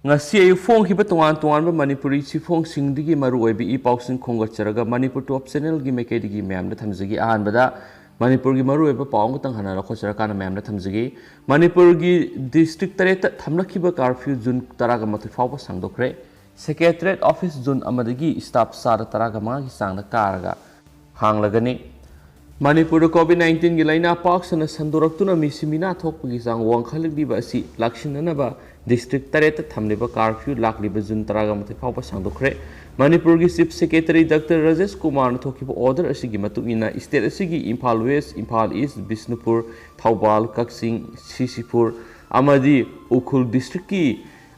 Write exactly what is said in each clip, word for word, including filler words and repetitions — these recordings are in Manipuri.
ꯉꯁꯤ ꯑꯌꯨꯛ ꯐꯣꯡꯈꯤꯕ ꯇꯣꯉꯥꯟ ꯇꯣꯉꯥꯟꯕ ꯃꯅꯤꯄꯨꯔꯤ ꯆꯦꯐꯣꯡꯁꯤꯡꯗꯒꯤ ꯃꯔꯨꯑꯣꯏꯕ ꯏ ꯄꯥꯎꯁꯤꯡ ꯈꯣꯝꯒꯠꯆꯔꯒ ꯃꯅꯤꯄꯨꯔ ꯇꯣꯞ ꯆꯦꯅꯦꯜꯒꯤ ꯃꯥꯏꯀꯩꯗꯒꯤ ꯃꯌꯥꯝꯗ ꯊꯝꯖꯒꯦ꯫ ꯑꯍꯥꯟꯕꯗ ꯃꯅꯤꯄꯨꯔꯒꯤ ꯃꯔꯨꯑꯣꯏꯕ ꯄꯥꯎ ꯑꯃꯇꯪ ꯍꯟꯅ ꯂꯧꯈꯠꯆꯔꯀꯥꯟꯗ ꯃꯌꯥꯝꯗ ꯊꯝꯖꯒꯦ꯫ ꯃꯅꯤꯄꯨꯔꯒꯤ ꯗꯤꯁꯇ꯭ꯔꯤꯛ ꯇꯔꯦꯠꯇ ꯊꯝꯂꯛꯈꯤꯕ ꯀꯥꯔꯐ꯭ꯌꯨ ꯖꯨꯟ ꯇꯔꯥꯒ ꯃꯥꯊꯣꯏ ꯐꯥꯎꯕ ꯁꯥꯡꯗꯣꯛꯈ꯭ꯔꯦ꯫ ꯁꯦꯀ꯭ꯔꯦꯇꯔꯤꯌꯦꯠ ꯑꯣꯐꯤꯁ ꯖꯨꯟ ꯑꯃꯗꯒꯤ ꯁ꯭ꯇꯥꯐ ꯆꯥꯗ ꯇꯔꯥꯒ ꯃꯉꯥꯒꯤ ꯆꯥꯡꯗ ꯀꯥꯔꯒ ꯍꯥꯡꯂꯒꯅꯤ꯫ ꯃꯅꯤꯄꯨꯔꯗ ꯀꯣꯚꯤꯗ ꯅꯥꯏꯟꯇꯤꯟꯒꯤ ꯂꯥꯏꯅꯥ ꯄꯥꯛ ꯁꯟꯅ ꯁꯟꯗꯣꯔꯛꯇꯨꯅ ꯃꯤꯁꯤ ꯃꯤꯅꯥ ꯊꯣꯛꯄꯒꯤ ꯆꯥꯡ ꯋꯥꯡꯈꯠꯂꯛꯂꯤꯕ ꯑꯁꯤ ꯂꯥꯛꯁꯤꯟꯅꯅꯕ ꯗꯤꯁꯇ꯭ꯔꯤꯛ ꯇꯔꯦꯠꯇ ꯊꯝꯂꯤꯕ ꯀꯥꯔꯐ꯭ꯌꯨ ꯂꯥꯛꯂꯤꯕ ꯖꯨꯟ ꯇꯔꯥꯒ ꯃꯥꯊꯣꯏ ꯐꯥꯎꯕ ꯁꯥꯡꯗꯣꯛꯈ꯭ꯔꯦ꯫ ꯃꯅꯤꯄꯨꯔꯒꯤ ꯆꯤꯐ ꯁꯦꯀ꯭ꯔꯦꯇꯔꯤ ꯗꯥꯛꯇꯔ ꯔꯥꯖꯦꯁ ꯀꯨꯃꯥꯔꯅ ꯊꯣꯛꯈꯤꯕ ꯑꯣꯔꯗꯔ ꯑꯁꯤꯒꯤ ꯃꯇꯨꯡ ꯏꯟꯅ ꯁ꯭ꯇꯦꯠ ꯑꯁꯤꯒꯤ ꯏꯝꯐꯥꯜ ꯋꯦꯁ, ꯏꯝꯐꯥꯜ ꯏꯁ, ꯕꯤꯁꯅꯨꯄꯨꯔ, ꯊꯧꯕꯥꯜ, ꯀꯛꯆꯤꯡ, ꯁꯤꯁꯤꯄꯨꯔ ꯑꯃꯗꯤ ꯎꯈ꯭ꯔꯨꯜ ꯗꯤꯁꯇ꯭ꯔꯤꯛꯀꯤ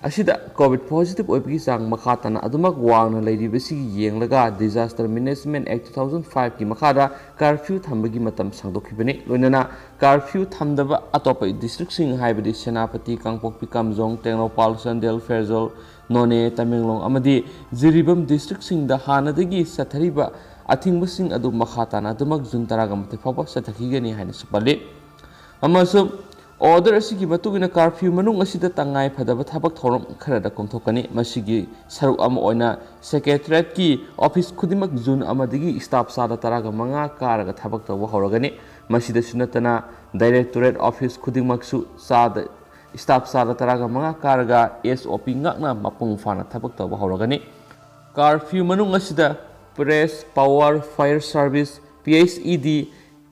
ꯑꯁꯤꯗ ꯀꯣꯚꯤꯗ ꯄꯣꯖꯤꯇꯤꯚ ꯑꯣꯏꯕꯒꯤ ꯆꯥꯡ ꯃꯈꯥ ꯇꯥꯅ ꯑꯗꯨꯃꯛ ꯋꯥꯡꯅ ꯂꯩꯔꯤꯕꯁꯤꯒꯤ ꯌꯦꯡꯂꯒ Disaster Management Act two thousand five ꯀꯤ ꯃꯈꯥꯗ ꯀꯥꯔꯐ꯭ꯌꯨ ꯊꯝꯕꯒꯤ ꯃꯇꯝ ꯁꯥꯡꯗꯣꯛꯈꯤꯕꯅꯤ꯫ ꯂꯣꯏꯅꯅ ꯀꯥꯔꯐ꯭ꯌꯨ ꯊꯝꯗꯕ ꯑꯇꯣꯞꯄ ꯗꯤꯁꯇ꯭ꯔꯤꯛꯁꯤꯡ ꯍꯥꯏꯕꯗꯤ ꯁꯦꯅꯥꯄꯇꯤ, ꯀꯥꯡꯄꯣꯛꯄꯤ, ꯀꯥꯝꯖꯣꯡ, ꯇꯦꯡꯅꯧꯄꯥꯜ, ꯆꯥꯟꯗꯦꯜ, ꯐꯦꯔꯖꯣꯜ, ꯅꯣꯅꯦ, ꯇꯃꯦꯡꯂꯣꯡ ꯑꯃꯗꯤ ꯖꯤꯔꯤꯕꯥꯝ ꯗꯤꯁꯇ꯭ꯔꯤꯛꯁꯤꯡꯗ ꯍꯥꯟꯅꯗꯒꯤ ꯆꯠꯊꯔꯤꯕ ꯑꯊꯤꯡꯕꯁꯤꯡ ꯑꯗꯨ ꯃꯈꯥ ꯇꯥꯅ ꯑꯗꯨꯃꯛ ꯖꯨꯟ ꯇꯔꯥꯒ ꯃꯥꯊꯣꯏ ꯐꯥꯎꯕ ꯆꯠꯊꯈꯤꯒꯅꯤ ꯍꯥꯏꯅꯁꯨ ꯄꯜꯂꯤ꯫ ꯑꯃꯁꯨꯡ ꯑꯣꯔꯗꯔ ꯑꯁꯤꯒꯤ ꯃꯇꯨꯡ ꯏꯟꯅ ꯀꯥꯔꯐ꯭ꯌꯨ ꯃꯅꯨꯡ ꯑꯁꯤꯗ ꯇꯉꯥꯏ ꯐꯗꯕ ꯊꯕꯛ ꯊꯧꯔꯝ ꯈꯔꯗ ꯀꯣꯝꯊꯣꯛꯀꯅꯤ꯫ ꯃꯁꯤꯒꯤ ꯁꯔꯨꯛ ꯑꯃ ꯑꯣꯏꯅ ꯁꯦꯀ꯭ꯔꯦꯇꯔꯤꯌꯦꯠꯀꯤ ꯑꯣꯐꯤꯁ ꯈꯨꯗꯤꯡꯃꯛ ꯖꯨꯟ ꯑꯃꯗꯒꯤ ꯁ꯭ꯇꯥꯐ ꯆꯥꯗ ꯇꯔꯥꯒ ꯃꯉꯥ ꯀꯥꯔꯒ ꯊꯕꯛ ꯇꯧꯕ ꯍꯧꯔꯒꯅꯤ꯫ ꯃꯁꯤꯗꯁꯨ ꯅꯠꯇꯅ ꯗꯥꯏꯔꯦꯛꯇꯣꯔꯦꯠ ꯑꯣꯐꯤꯁ ꯈꯨꯗꯤꯡꯃꯛꯁꯨ ꯆꯥꯗ, ꯁ꯭ꯇꯥꯐ ꯆꯥꯗ ꯇꯔꯥꯒ ꯃꯉꯥ ꯀꯥꯔꯒ ꯑꯦꯁ ꯑꯣ ꯄꯤ ꯉꯥꯛꯅ ꯃꯄꯨꯡ ꯐꯥꯅ ꯊꯕꯛ ꯇꯧꯕ ꯍꯧꯔꯒꯅꯤ꯫ ꯀꯥꯔꯐ꯭ꯌꯨ ꯃꯅꯨꯡ ꯑꯁꯤꯗ press, power, fire service, P H E D,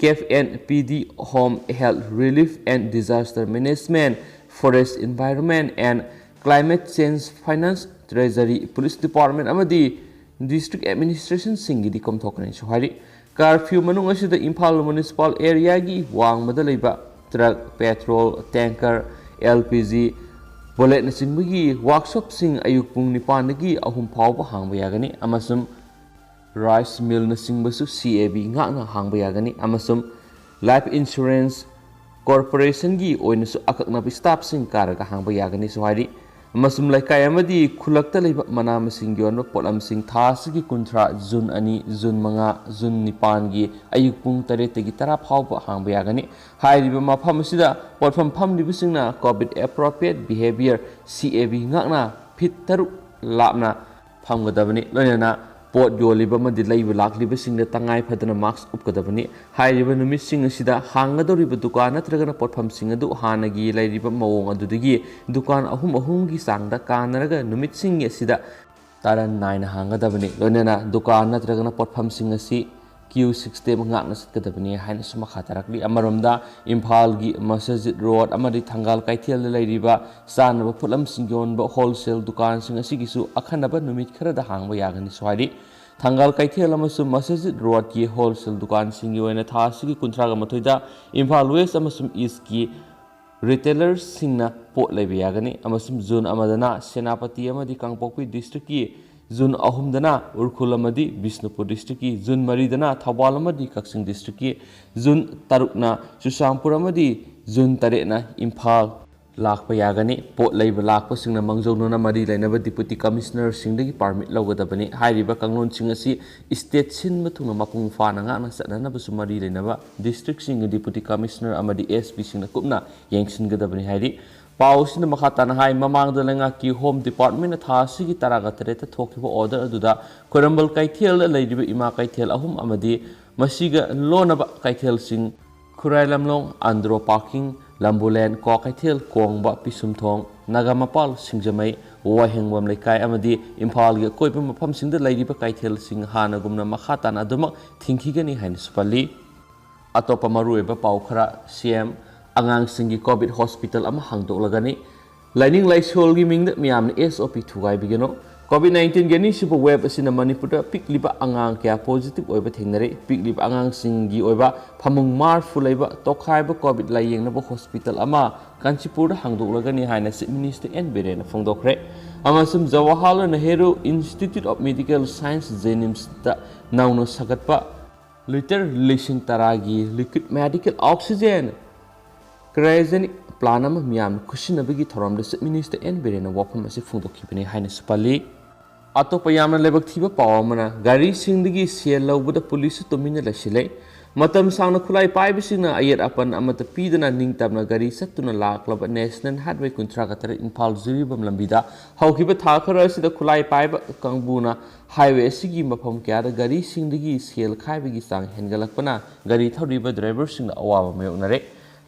ꯀꯦꯐ N P D, home, health, relief and disaster management, forest, environment and climate change, finance, treasury, police department ꯑꯃꯗꯤ ꯗꯤꯁꯇ꯭ꯔꯤꯛ ꯑꯦꯗꯃꯤꯅꯤꯁꯇ꯭ꯔꯦꯁꯟꯁꯤꯡꯒꯤꯗꯤ ꯀꯣꯝꯊꯣꯛꯀꯅꯤꯁꯨ ꯍꯥꯏꯔꯤ꯫ ꯀꯥꯔꯐ꯭ꯌꯨ ꯃꯅꯨꯡ ꯑꯁꯤꯗ ꯏꯝꯐꯥꯜ ꯃ꯭ꯌꯨꯅꯤꯁꯤꯄꯥꯜ ꯑꯦꯔꯤꯌꯥꯒꯤ ꯋꯥꯡꯃꯗ ꯂꯩꯕ truck, petrol tanker, L P G, ꯕꯨꯂꯦꯠꯅꯆꯤꯡꯕꯒꯤ ꯋꯥꯛꯁꯣꯞꯁꯤꯡ ꯑꯌꯨꯛ ꯄꯨꯡ ꯅꯤꯄꯥꯟꯗꯒꯤ ꯑꯍꯨꯝ ꯐꯥꯎꯕ ꯍꯥꯡꯕ ꯌꯥꯒꯅꯤ ꯑꯃꯁꯨꯡ ꯔꯥꯏꯁ ꯃꯤꯜꯅꯆꯤꯡꯕꯁꯨ ꯁꯤ ꯑꯦ ꯕꯤ ꯉꯥꯛꯅ ꯍꯥꯡꯕ ꯌꯥꯒꯅꯤ ꯑꯃꯁꯨꯡ ꯂꯥꯏꯐ ꯏꯟꯁꯨꯔꯦꯟꯁ ꯀꯣꯔꯄꯣꯔꯦꯁꯟꯒꯤ ꯑꯣꯏꯅꯁꯨ ꯑꯀꯛꯅꯕ ꯁ꯭ꯇꯥꯐꯁꯤꯡ ꯀꯥꯔꯒ ꯍꯥꯡꯕ ꯌꯥꯒꯅꯤꯁꯨ ꯍꯥꯏꯔꯤ꯫ ꯑꯃꯁꯨꯡ ꯂꯩꯀꯥꯏ ꯑꯃꯗꯤ ꯈꯨꯜꯂꯛꯇ ꯂꯩꯕ ꯃꯅꯥ ꯃꯁꯤꯡ ꯌꯣꯟꯕ ꯄꯣꯠꯂꯝꯁꯤꯡ ꯊꯥ ꯑꯁꯤꯒꯤ ꯀꯨꯟꯊ꯭ꯔꯥ, ꯖꯨꯟ ꯑꯅꯤ, ꯖꯨꯟ ꯃꯉꯥ, ꯖꯨꯟ ꯅꯤꯄꯥꯟꯒꯤ ꯑꯌꯨꯛ ꯄꯨꯡ ꯇꯔꯦꯠꯇꯒꯤ ꯇꯔꯥ ꯐꯥꯎꯕ ꯍꯥꯡꯕ ꯌꯥꯒꯅꯤ꯫ ꯍꯥꯏꯔꯤꯕ ꯃꯐꯝ ꯑꯁꯤꯗ ꯄꯣꯠꯐꯝ ꯐꯝꯂꯤꯕꯁꯤꯡꯅ COVID appropriate behavior, C A B, ꯉꯥꯛꯅ ꯐꯤꯠ ꯇꯔꯨꯛ ꯂꯥꯞꯅ ꯐꯝꯒꯗꯕꯅꯤ꯫ ꯂꯣꯏꯅꯅ ꯄꯣꯠ ꯌꯣꯜꯂꯤꯕ ꯑꯃꯗꯤ ꯂꯩꯕ ꯂꯥꯛꯂꯤꯕꯁꯤꯡꯅ ꯇꯉꯥꯏ ꯐꯗꯅ ꯃꯥꯛꯁ ꯎꯞꯀꯗꯕꯅꯤ꯫ ꯍꯥꯏꯔꯤꯕ ꯅꯨꯃꯤꯠꯁꯤꯡ ꯑꯁꯤꯗ ꯍꯥꯡꯒꯗꯧꯔꯤꯕ ꯗꯨꯀꯥꯟ ꯅꯠꯇ꯭ꯔꯒꯅ ꯄꯣꯠꯐꯝꯁꯤꯡ ꯑꯗꯨ ꯍꯥꯟꯅꯒꯤ ꯂꯩꯔꯤꯕ ꯃꯑꯣꯡ ꯑꯗꯨꯗꯒꯤ ꯗꯨꯀꯥꯟ ꯑꯍꯨꯝ ꯑꯍꯨꯝꯒꯤ ꯆꯥꯡꯗ ꯀꯥꯟꯅꯔꯒ ꯅꯨꯃꯤꯠꯁꯤꯡ ꯑꯁꯤꯗ ꯇꯔꯟ ꯅꯥꯏꯅ ꯍꯥꯡꯒꯗꯕꯅꯤ꯫ ꯂꯣꯏꯅꯅ ꯗꯨꯀꯥꯟ ꯅꯠꯇ꯭ꯔꯒꯅ ꯄꯣꯠꯐꯝꯁꯤꯡ ꯑꯁꯤ queue system ꯉꯥꯛꯅ ꯆꯠꯀꯗꯕꯅꯤ ꯍꯥꯏꯅꯁꯨ ꯃꯈꯥ ꯇꯥꯔꯛꯂꯤ꯫ ꯑꯃꯔꯣꯝꯗ ꯏꯝꯐꯥꯜꯒꯤ ꯃꯁꯖꯤꯗ ꯔꯣꯗ ꯑꯃꯗꯤ ꯊꯪꯒꯥꯜ ꯀꯩꯊꯦꯜꯗ ꯂꯩꯔꯤꯕ ꯆꯥꯅꯕ ꯄꯣꯠꯂꯝꯁꯤꯡ ꯌꯣꯟꯕ ꯍꯣꯜꯁꯦꯜ ꯗꯨꯀꯥꯟꯁꯤꯡ ꯑꯁꯤꯒꯤꯁꯨ ꯑꯈꯟꯅꯕ ꯅꯨꯃꯤꯠ ꯈꯔꯗ ꯍꯥꯡꯕ ꯌꯥꯒꯅꯤꯁꯨ ꯍꯥꯏꯔꯤ꯫ ꯊꯪꯒꯥꯜ ꯀꯩꯊꯦꯜ ꯑꯃꯁꯨꯡ ꯃꯁꯖꯤꯗ ꯔꯣꯗꯀꯤ ꯍꯣꯜꯁꯦꯜ ꯗꯨꯀꯥꯟꯁꯤꯡꯒꯤ ꯑꯣꯏꯅ ꯊꯥ ꯑꯁꯤꯒꯤ ꯀꯨꯟꯊ꯭ꯔꯥꯒ ꯃꯥꯊꯣꯏꯗ ꯏꯝꯐꯥꯜ ꯋꯦꯁ ꯑꯃꯁꯨꯡ ꯏꯁꯀꯤ ꯔꯤꯇꯦꯂꯔꯁꯤꯡꯅ ꯄꯣꯠ ꯂꯩꯕ ꯌꯥꯒꯅꯤ ꯑꯃꯁꯨꯡ ꯖꯨꯟ ꯑꯃꯗꯅ ꯁꯦꯅꯥꯄꯇꯤ ꯑꯃꯗꯤ ꯀꯥꯡꯄꯣꯛꯄꯤ ꯗꯤꯁꯇ꯭ꯔꯤꯛꯀꯤ, ꯖꯨꯟ ꯑꯍꯨꯝꯗꯅ ꯎꯈ꯭ꯔꯨꯜ ꯑꯃꯗꯤ ꯕꯤꯁꯅꯨꯄꯨꯔ ꯗꯤꯁꯇ꯭ꯔꯤꯛꯀꯤ, ꯖꯨꯟ ꯃꯔꯤꯗꯅ ꯊꯧꯕꯥꯜ ꯑꯃꯗꯤ ꯀꯛꯆꯤꯡ ꯗꯤꯁꯇ꯭ꯔꯤꯛꯀꯤ, ꯖꯨꯟ ꯇꯔꯨꯛꯅ ꯆꯨꯔꯆꯥꯟꯄꯨꯔ ꯑꯃꯗꯤ ꯖꯨꯟ ꯇꯔꯦꯠꯅ ꯏꯝꯐꯥꯜ ꯂꯥꯛꯄ ꯌꯥꯒꯅꯤ꯫ ꯄꯣꯠ ꯂꯩꯕ ꯂꯥꯛꯄꯁꯤꯡꯅ ꯃꯥꯡꯖꯧꯅꯅ ꯃꯔꯤ ꯂꯩꯅꯕ ꯗꯤꯄꯨꯇꯤ ꯀꯃꯤꯁꯅꯔꯁꯤꯡꯗꯒꯤ ꯄꯥꯔꯃꯤꯠ ꯂꯧꯒꯗꯕꯅꯤ꯫ ꯍꯥꯏꯔꯤꯕ ꯀꯥꯡꯂꯣꯟꯁꯤꯡ ꯑꯁꯤ ꯁ꯭ꯇꯦꯠ ꯁꯤꯟꯕ ꯊꯨꯡꯅ ꯃꯄꯨꯡ ꯐꯥꯅ ꯉꯥꯛꯅ ꯆꯠꯅꯅꯕꯁꯨ ꯃꯔꯤ ꯂꯩꯅꯕ ꯗꯤꯁꯇ꯭ꯔꯤꯛꯁꯤꯡꯒꯤ ꯗꯤꯄꯨꯇꯤ ꯀꯃꯤꯁꯅꯔ ꯑꯃꯗꯤ S Pꯁꯤꯡꯅ ꯀꯨꯞꯅ ꯌꯦꯡꯁꯤꯟꯒꯗꯕꯅꯤ ꯍꯥꯏꯔꯤ꯫ ꯄꯥꯎ ꯑꯁꯤꯅ ꯃꯈꯥ ꯇꯥꯅ ꯍꯥꯏ, ꯃꯃꯥꯡꯗ ꯂꯩꯉꯥꯛꯀꯤ ꯍꯣꯝ ꯗꯤꯄꯥꯔꯠꯃꯦꯟꯅ ꯊꯥ ꯑꯁꯤꯒꯤ ꯇꯔꯥꯒ ꯇꯔꯦꯠꯇ ꯊꯣꯛꯈꯤꯕ ꯑꯣꯔꯗꯔ ꯑꯗꯨꯗ ꯈ꯭ꯋꯥꯏꯔꯝꯕꯟ ꯀꯩꯊꯦꯜꯗ ꯂꯩꯔꯤꯕ ꯏꯃꯥ ꯀꯩꯊꯦꯜ ꯑꯍꯨꯝ ꯑꯃꯗꯤ ꯃꯁꯤꯒ ꯂꯣꯟꯅꯕ ꯀꯩꯊꯦꯜꯁꯤꯡ ꯈꯨꯔꯥꯏ ꯂꯝꯂꯣꯡ, ꯑꯟꯗ꯭ꯔꯣ ꯄꯥꯔꯀꯤꯡ, ꯂꯝꯕꯨꯂꯦꯟ, ꯀ꯭ꯋꯥꯀꯩꯊꯦꯜ, ꯀꯣꯡꯕ, ꯄꯤꯁꯨꯝꯊꯣꯡ, ꯅꯥꯒꯥꯃꯄꯥꯜ, ꯁꯤꯡꯖꯃꯩ, ꯋꯥꯍꯦꯡꯕꯝ ꯂꯩꯀꯥꯏ ꯑꯃꯗꯤ ꯏꯝꯐꯥꯜꯒꯤ ꯑꯀꯣꯏꯕ ꯃꯐꯝꯁꯤꯡꯗ ꯂꯩꯔꯤꯕ ꯀꯩꯊꯦꯜꯁꯤꯡ ꯍꯥꯟꯅꯒꯨꯝꯅ ꯃꯈꯥ ꯇꯥꯅ ꯑꯗꯨꯃꯛ ꯊꯤꯡꯈꯤꯒꯅꯤ ꯍꯥꯏꯅꯁꯨ ꯄꯜꯂꯤ꯫ ꯑꯇꯣꯞꯄ ꯃꯔꯨꯑꯣꯏꯕ ꯄꯥꯎ ꯈꯔ, C M, ꯑꯉꯥꯡꯁꯤꯡꯒꯤ COVID hospital ꯑꯃ ꯍꯥꯡꯗꯣꯛꯂꯒꯅꯤ꯫ ꯂꯥꯏꯅꯤꯡ ꯂꯥꯏꯁꯣꯜꯒꯤ ꯃꯤꯡꯗ ꯃꯤꯌꯥꯝꯅ S O P ꯊꯨꯒꯥꯏꯕꯤꯒꯅꯨ꯫ COVID nineteenꯒꯤ ꯑꯅꯤꯁꯨꯕ wave ꯑꯁꯤꯅ ꯃꯅꯤꯄꯨꯔꯗ ꯄꯤꯛꯂꯤꯕ ꯑꯉꯥꯡ ꯀꯌꯥ positive ꯑꯣꯏꯕ ꯊꯦꯡꯅꯔꯦ꯫ ꯄꯤꯛꯂꯤꯕ ꯑꯉꯥꯡꯁꯤꯡꯒꯤ ꯑꯣꯏꯕ ꯐꯃꯨꯡ ꯃꯥꯔꯐꯨ ꯂꯩꯕ ꯇꯣꯈꯥꯏꯕ COVID ꯂꯥꯌꯦꯡꯅꯕ hospital ꯑꯃ ꯀꯥꯟꯆꯤꯄꯨꯔꯗ ꯍꯥꯡꯗꯣꯛꯂꯒꯅꯤ ꯍꯥꯏꯅ Chief Minister N. ꯕꯤꯔꯦꯟꯅ ꯐꯣꯡꯗꯣꯛꯈ꯭ꯔꯦ꯫ ꯑꯃꯁꯨꯡ Jawaharlal Nehru Institute of Medical Science, JNIMSꯇ ꯅꯧꯅ ꯁꯥꯒꯠꯄ ꯂꯤꯇꯔ ꯂꯤꯁꯤꯡ ꯇꯔꯥꯒꯤ liquid medical oxygen cryogenic plan ꯑꯃ ꯃꯤꯌꯥꯝꯅ ꯈꯨꯠꯁꯤꯟꯅꯕꯒꯤ ꯊꯧꯔꯝꯗ Chief Minister ꯑꯦꯟ ꯕꯤꯔꯦꯟꯅ ꯋꯥꯐꯝ ꯑꯁꯤ ꯐꯣꯡꯗꯣꯛꯈꯤꯕꯅꯤ ꯍꯥꯏꯅꯁꯨ ꯄꯜꯂꯤ꯫ ꯑꯇꯣꯞꯄ ꯌꯥꯝꯅ ꯂꯥꯏꯕꯛ ꯊꯤꯕ ꯄꯥꯎ ꯑꯃꯅ, ꯒꯥꯔꯤꯁꯤꯡꯗꯒꯤ ꯁꯦꯜ ꯂꯧꯕꯗ ꯄꯨꯂꯤꯁꯁꯨ ꯇꯨꯃꯤꯟꯅ ꯂꯩꯁꯤꯜꯂꯦ꯫ ꯃꯇꯝ ꯁꯥꯡꯅ ꯈꯨꯠꯂꯥꯏ ꯄꯥꯏꯕꯁꯤꯡꯅ ꯑꯌꯦꯠ ꯑꯄꯟ ꯑꯃꯠꯇ ꯄꯤꯗꯅ ꯅꯤꯡꯇꯝꯅ ꯒꯥꯔꯤ ꯆꯠꯇꯨꯅ ꯂꯥꯛꯂꯕ National Highway ꯀꯨꯟꯊ꯭ꯔꯥ ꯒ ꯇꯔꯦꯠ ꯏꯝꯐꯥꯜ ꯖꯤꯔꯤꯕꯥꯝ ꯂꯝꯕꯤꯗ ꯍꯧꯈꯤꯕ ꯊꯥ ꯈꯔ ꯑꯁꯤꯗ ꯈꯨꯠꯂꯥꯏ ꯄꯥꯏꯕ ꯀꯥꯡꯕꯨꯅ highway ꯑꯁꯤꯒꯤ ꯃꯐꯝ ꯀꯌꯥꯗ ꯒꯥꯔꯤꯁꯤꯡꯗꯒꯤ ꯁꯦꯜ ꯈꯥꯏꯕꯒꯤ ꯆꯥꯡ ꯍꯦꯟꯒꯠꯂꯛꯄꯅ ꯒꯥꯔꯤ ꯊꯧꯔꯤꯕ driverꯁꯤꯡꯗ ꯑꯋꯥꯕ ꯃꯥꯌꯣꯛꯅꯔꯦ꯫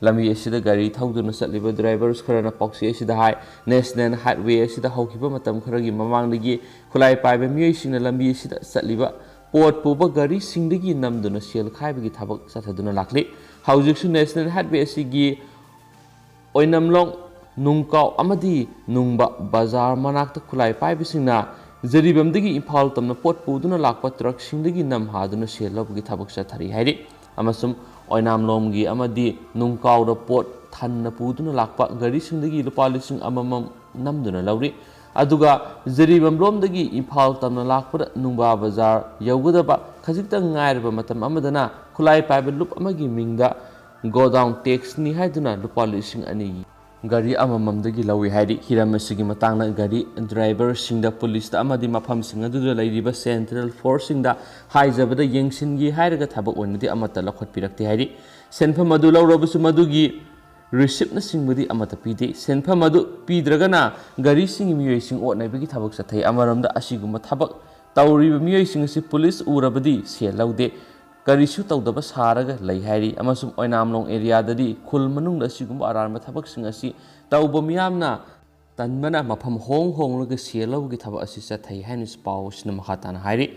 ꯂꯝꯕꯤ ꯑꯁꯤꯗ ꯒꯥꯔꯤ ꯊꯧꯗꯨꯅ ꯆꯠꯂꯤꯕ drivers ꯈꯔꯅ ꯄꯥꯎꯆꯦ ꯑꯁꯤꯗ ꯍꯥꯏ, National Highway ꯑꯁꯤꯗ ꯍꯧꯈꯤꯕ ꯃꯇꯝ ꯈꯔꯒꯤ ꯃꯃꯥꯡꯗꯒꯤ ꯈꯨꯠꯂꯥꯏ ꯄꯥꯏꯕ ꯃꯤꯑꯣꯏꯁꯤꯡꯅ ꯂꯝꯕꯤ ꯑꯁꯤꯗ ꯆꯠꯂꯤꯕ ꯄꯣꯠ ꯄꯨꯕ ꯒꯥꯔꯤꯁꯤꯡꯗꯒꯤ ꯅꯝꯗꯨꯅ ꯁꯦꯜ ꯈꯥꯏꯕꯒꯤ ꯊꯕꯛ ꯆꯠꯊꯗꯨꯅ ꯂꯥꯛꯂꯤ꯫ ꯍꯧꯖꯤꯛꯁꯨ National Highway ꯑꯁꯤꯒꯤ ꯑꯣꯏꯅꯥꯝꯂꯣꯡ, ꯅꯨꯡꯀꯥꯎ ꯑꯃꯗꯤ ꯅꯨꯡꯕ ꯕꯖꯥꯔ ꯃꯅꯥꯛꯇ ꯈꯨꯠꯂꯥꯏ ꯄꯥꯏꯕꯁꯤꯡꯅ ꯖꯤꯔꯤꯕꯥꯝꯗꯒꯤ ꯏꯝꯐꯥꯜ ꯇꯝꯅ ꯄꯣꯠ ꯄꯨꯗꯨꯅ ꯂꯥꯛꯄ truckꯁꯤꯡꯗꯒꯤ ꯅꯝ ꯍꯥꯗꯨꯅ ꯁꯦꯜ ꯂꯧꯕꯒꯤ ꯊꯕꯛ ꯆꯠꯊꯔꯤ ꯍꯥꯏꯔꯤ꯫ ꯑꯃꯁꯨꯡ ꯑꯣꯏꯅꯥꯝꯂꯣꯝꯒꯤ ꯑꯃꯗꯤ ꯅꯨꯡꯀꯥꯎꯗ ꯄꯣꯠ ꯊꯟꯅ ꯄꯨꯗꯨꯅ ꯂꯥꯛꯄ ꯒꯥꯔꯤꯁꯤꯡꯗꯒꯤ ꯂꯨꯄꯥ ꯂꯤꯁꯤꯡ ꯑꯃꯃꯝ ꯅꯝꯗꯨꯅ ꯂꯧꯔꯤ꯫ ꯑꯗꯨꯒ ꯖꯤꯔꯤꯕꯥꯝꯂꯣꯝꯗꯒꯤ ꯏꯝꯐꯥꯜ ꯇꯝꯅ ꯂꯥꯛꯄꯗ ꯅꯨꯡꯕꯥ ꯕꯖꯥꯔ ꯌꯧꯒꯗꯕ ꯈꯖꯤꯛꯇꯪ ꯉꯥꯏꯔꯕ ꯃꯇꯝ ꯑꯃꯗꯅ ꯈꯨꯠꯂꯥꯏ ꯄꯥꯏꯕ ꯂꯨꯞ ꯑꯃꯒꯤ ꯃꯤꯡꯗ godown taxꯅꯤ ꯍꯥꯏꯗꯨꯅ ꯂꯨꯄꯥ ꯂꯤꯁꯤꯡ ꯑꯅꯤꯒꯤ ꯒꯥꯔꯤ ꯑꯃꯃꯝꯗꯒꯤ ꯂꯧꯏ ꯍꯥꯏꯔꯤ꯫ ꯍꯤꯔꯝ ꯑꯁꯤꯒꯤ ꯃꯇꯥꯡꯗ ꯒꯥꯔꯤ driverꯁꯤꯡꯗ, ꯄꯨꯂꯤꯁꯇ ꯑꯃꯗꯤ ꯃꯐꯝꯁꯤꯡ ꯑꯗꯨꯗ ꯂꯩꯔꯤꯕ central forceꯁꯤꯡꯗ ꯍꯥꯏꯖꯕꯗ ꯌꯦꯡꯁꯤꯟꯒꯦ ꯍꯥꯏꯔꯒ ꯊꯕꯛ ꯑꯣꯏꯅꯗꯤ ꯑꯃꯠꯇ ꯂꯧꯈꯠꯄꯤꯔꯛꯇꯦ ꯍꯥꯏꯔꯤ꯫ ꯁꯦꯟꯐꯝ ꯑꯗꯨ ꯂꯧꯔꯕꯁꯨ ꯃꯗꯨꯒꯤ receiptꯅꯆꯤꯡꯕꯗꯤ ꯑꯃꯠꯇ ꯄꯤꯗꯦ꯫ ꯁꯦꯟꯐꯝ ꯑꯗꯨ ꯄꯤꯗ꯭ꯔꯒꯅ ꯒꯥꯔꯤꯁꯤꯡꯒꯤ ꯃꯤꯑꯣꯏꯁꯤꯡ ꯑꯣꯠꯅꯕꯒꯤ ꯊꯕꯛ ꯆꯠꯊꯩ꯫ ꯑꯃꯔꯣꯝꯗ ꯑꯁꯤꯒꯨꯝꯕ ꯊꯕꯛ ꯇꯧꯔꯤꯕ ꯃꯤꯑꯣꯏꯁꯤꯡ ꯑꯁꯤ ꯄꯨꯂꯤꯁ ꯎꯔꯕꯗꯤ ꯁꯦꯜ ꯂꯧꯗꯦ꯫ ꯀꯔꯤꯁꯨ ꯇꯧꯗꯕ ꯁꯥꯔꯒ ꯂꯩ ꯍꯥꯏꯔꯤ꯫ ꯑꯃꯁꯨꯡ ꯑꯣꯏꯅꯥꯝꯂꯣꯡ areaꯗꯗꯤ ꯈꯨꯜ ꯃꯅꯨꯡꯗ ꯑꯁꯤꯒꯨꯝꯕ ꯑꯔꯥꯟꯕ ꯊꯕꯛꯁꯤꯡ ꯑꯁꯤ ꯇꯧꯕ ꯃꯤꯌꯥꯝꯅ ꯇꯟꯕꯅ ꯃꯐꯝ ꯍꯣꯡ ꯍꯣꯡꯂꯒ ꯁꯦꯜ ꯂꯧꯕꯒꯤ ꯊꯕꯛ ꯑꯁꯤ ꯆꯠꯊꯩ ꯍꯥꯏꯅꯁꯨ ꯄꯥꯎ ꯑꯁꯤꯅ ꯃꯈꯥ ꯇꯥꯅ ꯍꯥꯏꯔꯤ꯫